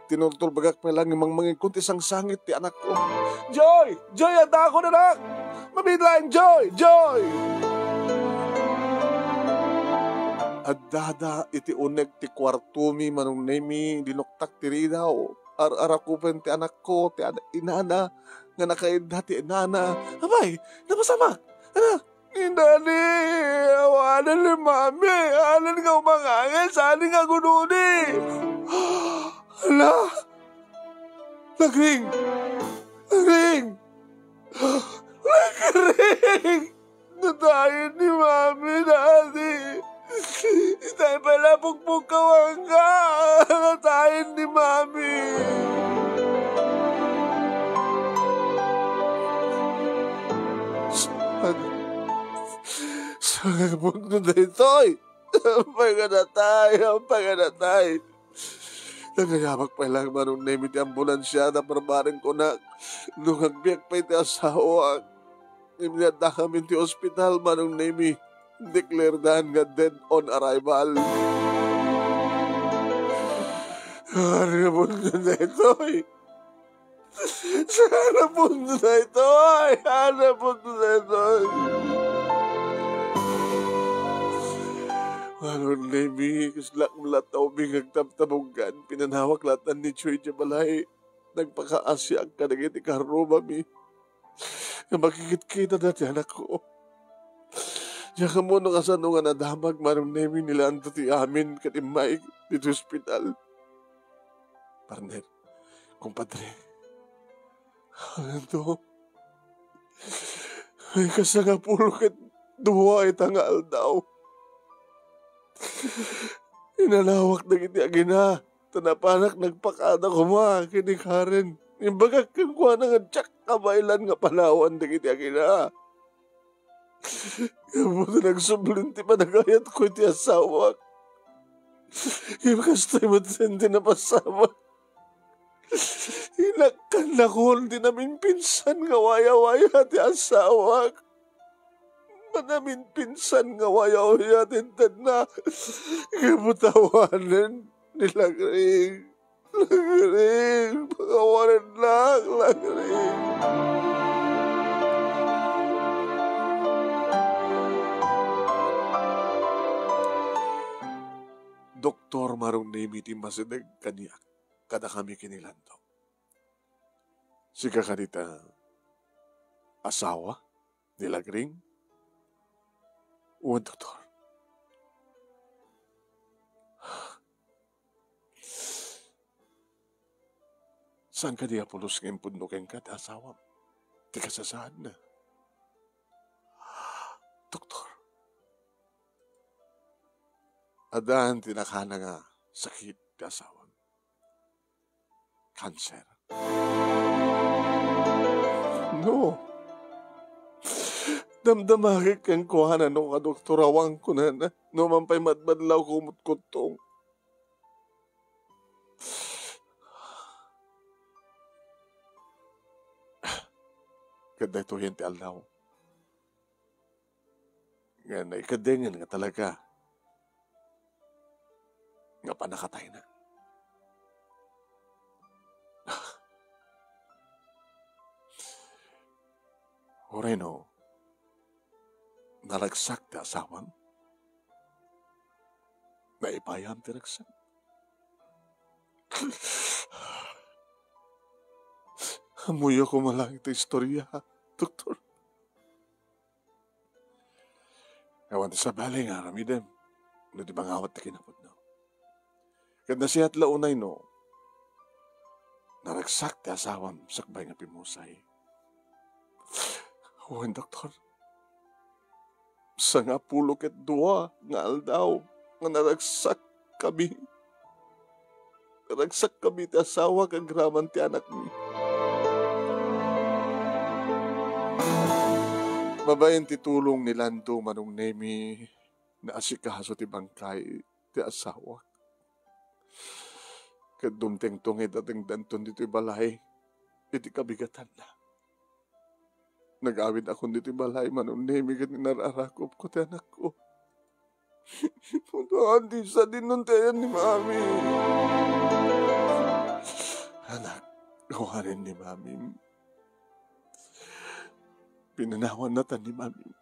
Tinultulbekak pay la ngem mangmangegkon ti sangsangit ti anakko. "Joy! Joy, addaakon, anak! Mabiit laeng, Joy! Joy!" Addada iti uneg ti kuartomi, Manong Nemi, linuktak ti ridaw. Ar-arakupen ti anakko, ti ad-, inana, nga nakaidda ti inana. Apay, napasamak! Anak! Inani, awanen ni Mami, anen nga umangangay, saan nga agududi. Hala! Nagring! Nagring! Nagring! Natayen ni Mami, Daddy! Itay pala pukpukawangka! Natayen ni Mami! Saan? Ammok no daytoy. Panganatay, panganatay. Nangayabak pay laeng, Manong Nemi, ti ambulansia, ta parbareng kunak, no agbiag pay ti asawak, ngem ni addakami ti ospital, Manong Nemi, declaredan nga dead on arrival. Ammok no daytoy. Ammok no daytoy! Ammok no daytoy! Manong Nemi, kasla met latta ubing nga agtabtabunggan, pinanawak latta ni Joy idiay balay. Nagpakaasiak kadagiti karrubami nga makikitkitada ti anakko. Diak ammo no kasano nga nadamag, Manong Nemi, ni Lando ti amin ket immay ditoy ospital. Partner, kumpadre, haan to. Ay, kasangapulo ket dua ita nga aldaw. Inanawak dagiti agina, ta napanak nagpakada koma ken ni Karen. Imbagak kenkuana nga diak kabaelan nga panawan dagiti agina. Gapu ta nagsublin ti panagayatko iti asawak. Ngem kastoy met ti napasamak. Inakkannakon ti naminpinsan nga wayawaya ti asawak. Naminpinsan nga wayawaya ti intedna. Gapu ta awanen ni Lagring. Lagring, pakawanennak, Lagring. Doktor, Manong Nemi, ti masideg kaniak, kadakami ken ni Lando. Sika kadi ti asawa ni Lagring? Wen, doktor. Saan kadi a pulos nga impudno kenka ti asawam ti kasasaadna? Doktor, addan ti nakana nga sakit ti asawam. Cancer. No. Damdamagek kenkuana no kadoktorawan kunana, no man pay madmadlaw kumutkuttong. Ket daytoyen ti aldaw nga naikedengen nga talaga nga pannakatayna. Uray no, naragsak ti asawam, naipayam ti ragsak. Ammoyo koma laeng ti istoria, doktor. Awan ti sabali nga aramidem no di mangawat ti kinapudno. Ket nasiat la unay no naragsak ti asawam sakbay nga pimmusay. Wen, doktor, sangapulo ket dua nga aldaw nga naragsakkami. Naragsakkami ti asawak agraman ti anakmi. Babaen ti tulong ni Lando, Manong Nemi, naasikaso ti bangkay ti asawak. Ket dumtengto nga idatengdanton ditoy balay iti kabigatanna. Nag-awidakon ditoy balay, Manong Nemi, ket inararakupko ti anakko. Putoan ti sadinnon ti ayan ni Mami. Anak, awanen ni Mamim. Pinanawanna ta ni Mamim.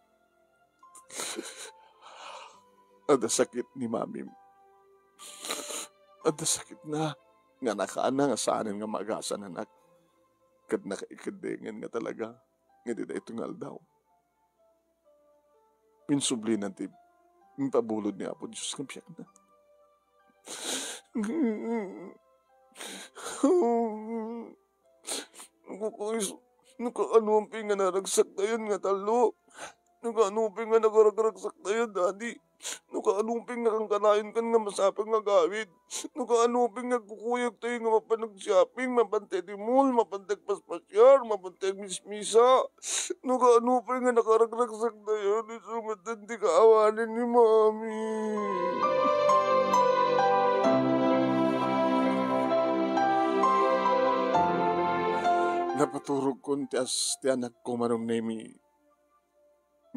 Adda sakit ni Mamim. Adda sakitna nga nakaana nga saanen nga magasananak. Ket nakaikedengen nga talaga nga iti daytoy nga aldaw, insublinan ti impabulod ni Apo Dios nga biagna. Naku, naku, naku, ania pay nga naragsak dayon nga tallo? No kaano pay nga nakaragragsaktayo, Daddy. No kaano pay nga kankanayon kan nga masapul nga agawid. No kaano pay nga agkukuyogtayo nga mapan nag-shopping, mapan ti mall, mapan ti agpaspasiar, mapan ti agmismisa. No kaano pay nga nakaragragsaktayo, no isu met ti kaawanen ni Mami. Napaturogkon ti as-, ti anakko, Manong Nemi,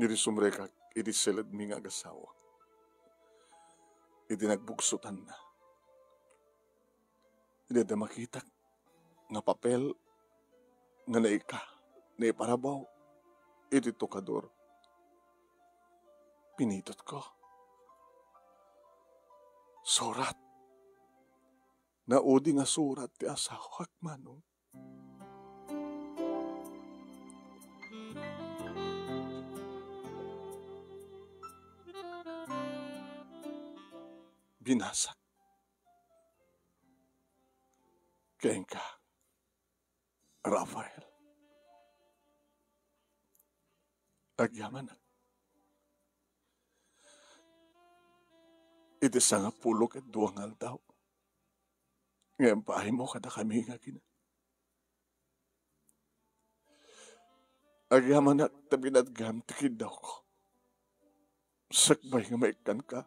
idi sumrekak idi siledmi nga agasawa. Idi nagbugsotanna, idi adda makitak nga papel nga naika-, naiparabaw iti tokador, pinitotko. Surat. Naudi nga surat ti asawak, Manong. Binasak kenka, Rafael. Agyamanak, iti sangapulo ket dua nga aldaw nga impaaymo kadakami nga agina. Agyamanak ta binatgam ti kiddawko. Sakbay nga maikkanka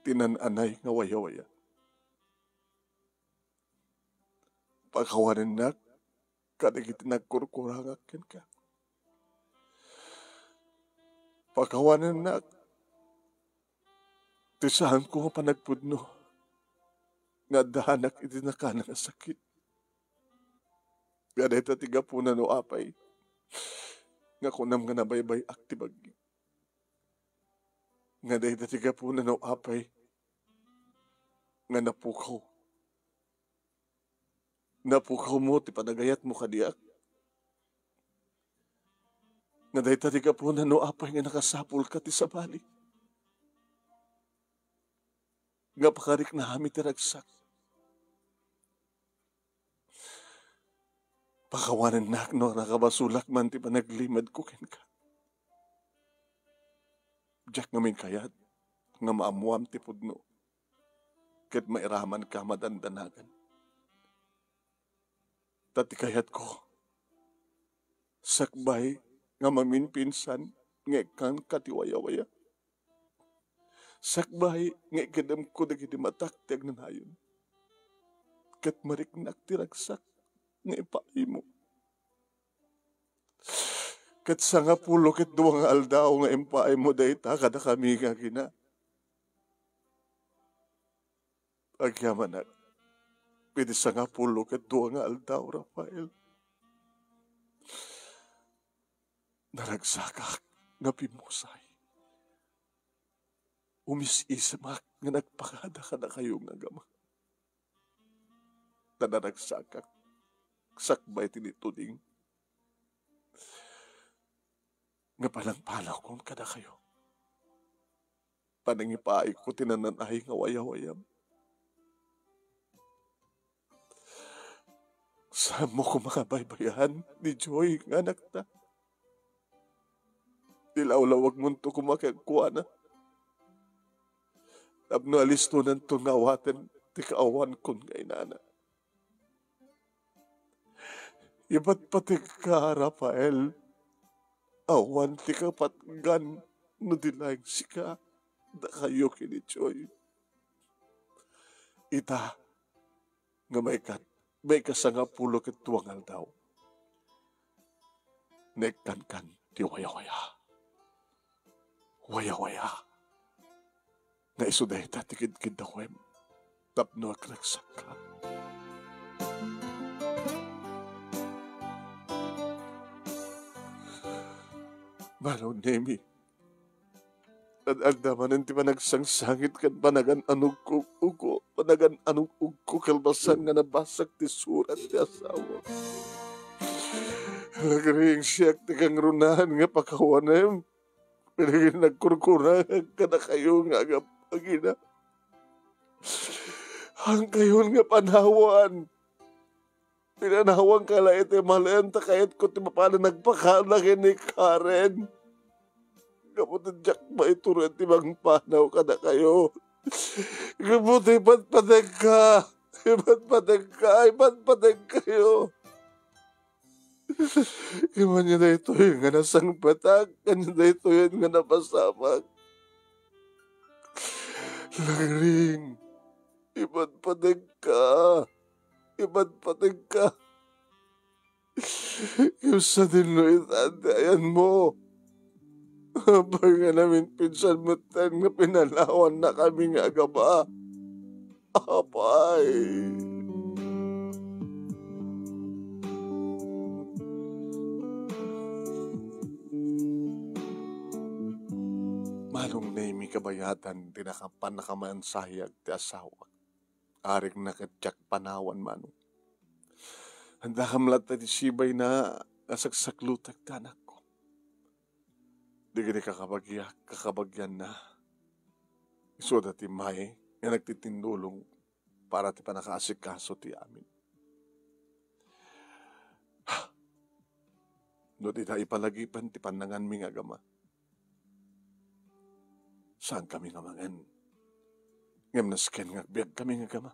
ti nan-anay nga wayawaya. Pakawanennak kadagiti nagkurkurangak kenka. Pakawanennak ti saanko nga panagpudno nga addaanak iti nakana nga sakit. Nga dayta ti gapuna no apay nga kunam nga nabaybay-ak ti bagi. Nga dayta ti gapuna no apay nga napukaw. Napukawmo ti panagayatmo kaniak. Nga dayta ti gapuna no apay nga nakasapulka ti sabali. Nga pakariknami ti ragsak. Pakawanennak no nakabasolak man ti panaglimedko kenka. Diak ngamin kayat nga maammoam ti pudno ket mairamanka madandanagan. Ta ti kayatko, sakbay nga maminpinsan nga ikkanka ti wayawaya. Sakbay nga ikedemko dagiti matak ti agnanayon, ket mariknak ti ragsak nga ipaaymo. Ket sangapulo ket dua nga aldaw nga impaaymo dayta kadakami nga agina. Agyamanak, iti sangapulo ket dua nga aldaw, Rafael, naragsakak nga pimmusay. Umis-isemak nga nagpakada kadakayo nga agama. Ta naragsakak sakbay ti nituding nga panangpanawkon kadakayo. Panangipaayko ti nananay nga wayawayam. Saanmo koma nga baybayan ni Joy nga anakta. Ilawlawagmonto koma kenkuana tapno alistonanton nga awaten ti kaawankon nga inana. Ipatpategka, Rafael, awan ti kapatgan no di laeng sika, dakayo ken ni Joy. Ita nga maikat-, maikasangapulo ket dua nga aldaw, naikkankan ti wayawaya. Wayawaya. Nga isu dayta ti kidkiddawem tapno agragsakka. Manong Nemi, ad-adda manen ti panagsangsangit ken panagan-anugko, uko, panagan-anugko kalpasan nga nabasak ti surat ti asawa. Nagriing siak ti kangrunaan nga pakawanem. Kadagiti nagkurkurangak kadakayo nga agap-, agina. Haankayon nga panawan. Pinanawanka la iti malem ta kayatko ti mapanan nagpakada ken ni Karen. Gapu ta diak maituray ti mangpanaw kadakayo. Gapu ta ipatpategka. Ipatpategka. Ipatpategkayo. Ania daytoy nga nasangpetak, ania daytoy nga napasamak. Lagring, ipatpategka. Ipatpategka. Ngem sadino ita ti ayanmo? Apay nga naminpinsan metten nga pinanawannakami nga agama? Apay. Manong Nemi, kabayatan ti naka-, pannakamansayag ti asawak. Arigna ket diak panawan, Manong. Andakam latta ti sibayna nga saksaklutek ti anakko. Dagiti kakabagiak, kakabagianna, isuda ti may nga nagtitindulong para ti pannakaasikaso ti amin. No dida ipalagipen ti pannanganmi nga agama, saankami nga mangan. Ngem nasken nga agbiagkami nga agama.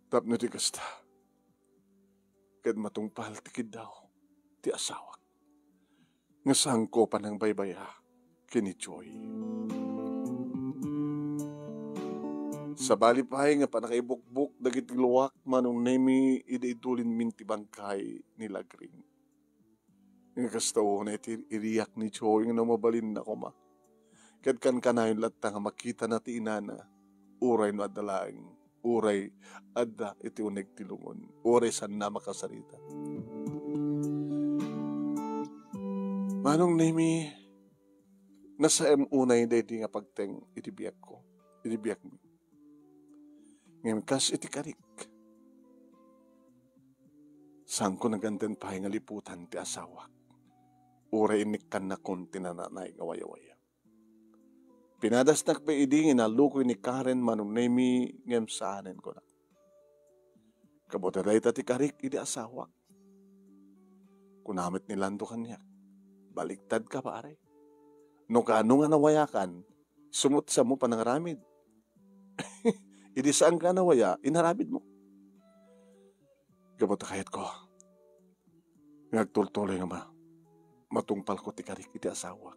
Tapno ti kasta, ket matungpal ti kiddaw ti asawak nga saanko panangbaybaya ken ni Joy. Sabali pay nga pannakaibukbok dagiti luak, Manong Nemi, idi idulinmin ti bangkay ni Lagring. Nga kasta unay ti iriak ni Joy nga no mabalinna koma. Ket kankanayon latta nga makitana ti inana, uray no adda laeng, uray adda iti uneg ti lungon, uray saanna a makasarita. Manong Nemi, nasaem unay daydi nga pagteng iti biagko, iti biagmi. Ngem kas iti karik, saanko naganten pay nga liputan ti asawak. Uray innikkannakon ti naan-anay nga wayawayam. Pinadasnak pay idi nga inallukoy ni Karen, Manong Nemi, ngem saanen, kunak. Gapu ta dayta ti karik iti asawak. Kuna met ni Lando kaniak, "Baliktad ka, pare. No kaano nga nawayakan, sumutsa mo panangaramid. Idi saanka a nawaya, inaramidmo." Gapu ta kayatko nga agtultuloy nga ma-, matungpalko ti karik iti asawak.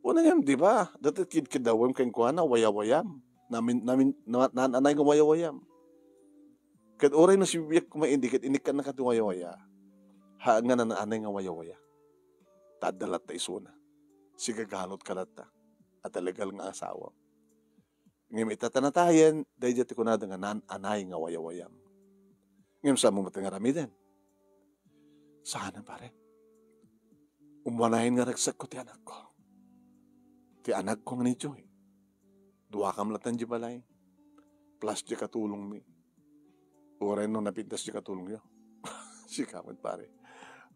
Unay ngem, di ba, dayta ti kidkiddawem kenkuana, wayawayam. Namin-, namin-, na-, naan-anay nga wayawayam. Ket uray no sibibiag koma idi ket inikkannaka ti wayawaya, haan nga naan-anay nga wayawaya. Ta adda latta isuna. Sigagalutka latta a talagal nga asawa. Ngem ita ta natayen, daydiay ti kunada nga naan-anay nga wayawayam. Ngem saanmo met nga aramiden? Saanen, pare. Umanayen nga ragsakko ti anakko. Ti anakko nga ni Joy. Duakam latta idiay balay. Plus diay katulongmi. Uray no napintas diay katulongyo. Sika met, pare.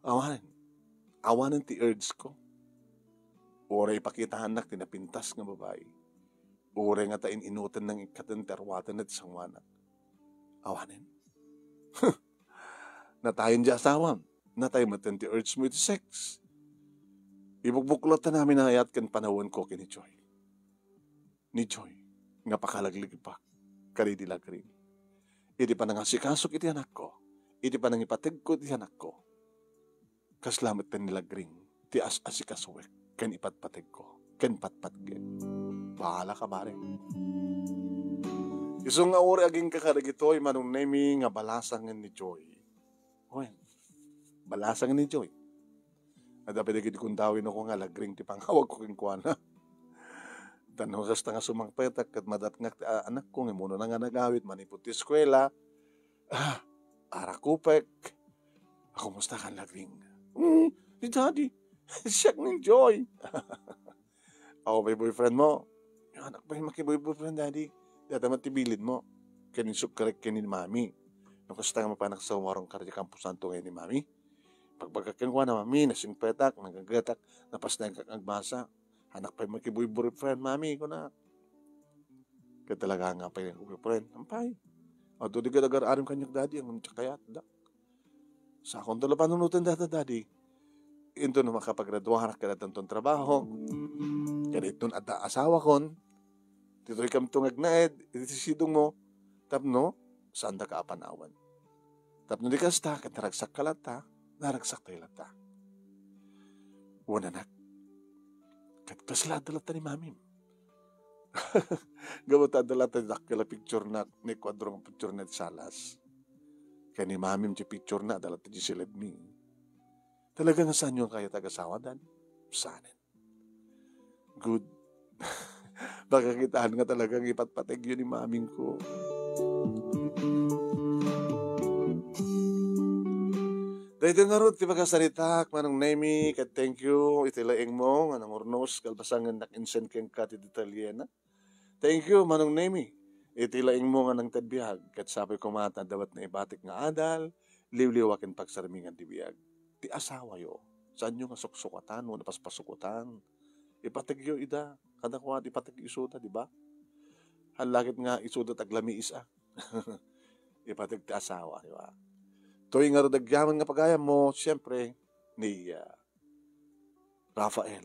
Awanen. Awanen ti urge ko. Uray ipakitaannak ti napintas nga babai. Uray ngata in-inoten nang ikkaten ti arwaten ti sangoanak. Awanen. Natayen diay asawam. Natay metten ti urge mo iti sex. Ibukbuklo ta namin ayat ken panawenko ken ni Joy. Ni Joy, nga pakalaglegipak kadaydi Lagring. Iti panangasikasok iti anakko, iti panangipategko iti anakko, kasla metten ni Lagring ti as-asikasuek ken ipatpategko ken patpatgek. Bahala ka, pare. Isu nga uray agingga kadagitoy, Manong Nemi, nga balasangen ni Joy. Wen, balasangen ni Joy. Adda pay dagiti kundawi no ko nga Lagring ti pangawagko kenkuana. Tapno kasta nga sumangpetak ket madatngak ti, a-, anakko, ngem unana nga nagawid manipud ti eskuela. Ah, arakupek. "Ah, kumusta kan, Lagring?" "Hmm, ni Daddy, siak ni Joy." "Awan pay boyfriend mo?" "Anak pay makiboy-, boyfriend, Daddy. Dayta met ti bilin mo. Ken insukkarek ken ni Mami. No kasta nga mapanak sa umarong kardi Camposanto ngayon ni Mami. Pagbagak kenkuana, Mami, nasingpetak, nagagatak, napasnagak agbasa. Anak pay makiboy-, boyfriend, Mami," kuna. Ket talaga nga pay boyfriend. Ampay. Adda di gadagar-arim kaniak, Daddy, ang kayat da. Sakon ta la panunoten dayta, Daddy. Inton makapagraduarak kadagtanton trabaho, ket inton adda asawakon, ditoy kamto nga agnaed iti sidongmo tapno saandaka a panawen. Tapno di kasta, ket naragsak ka latta, naragsak tayo latta. Wen anak, ket kasla adda latta ni mamim. Gapu ta adda latta ti dakkel a picture na, ni kuadro nga picture na ti salas. Ken ni mamim ti picture na, adda latta ti siledmi. Talaga nga saanyo nga kayat agasawa, Dan? Saanen. Good. Pakakitaan nga talagang ipatpategyo ni maming ko. Daytoy ngarud ti pakasaritak, Manong Nemy, ket thank you iti laingmo nga nangurnos, kalpasangen nakinsen kenka ti detalyena. Thank you, Manong Nemy, iti laingmo nga nangted biag, ket sapay koma ta adda met naibatik nga adal, liwliwa ken pagsarmingan ti biag. Ti asawayo, saanyo nga suksukatan wenno paspasukotan. Ipategyo ida, kadakuada, ipategyo isuda, di ba? Hallakit nga isuda ti aglamiis a. Ipateg ti asawa, di ba? Toy ngarud agyaman nga pagayammo, siyempre, ni, ah, Rafael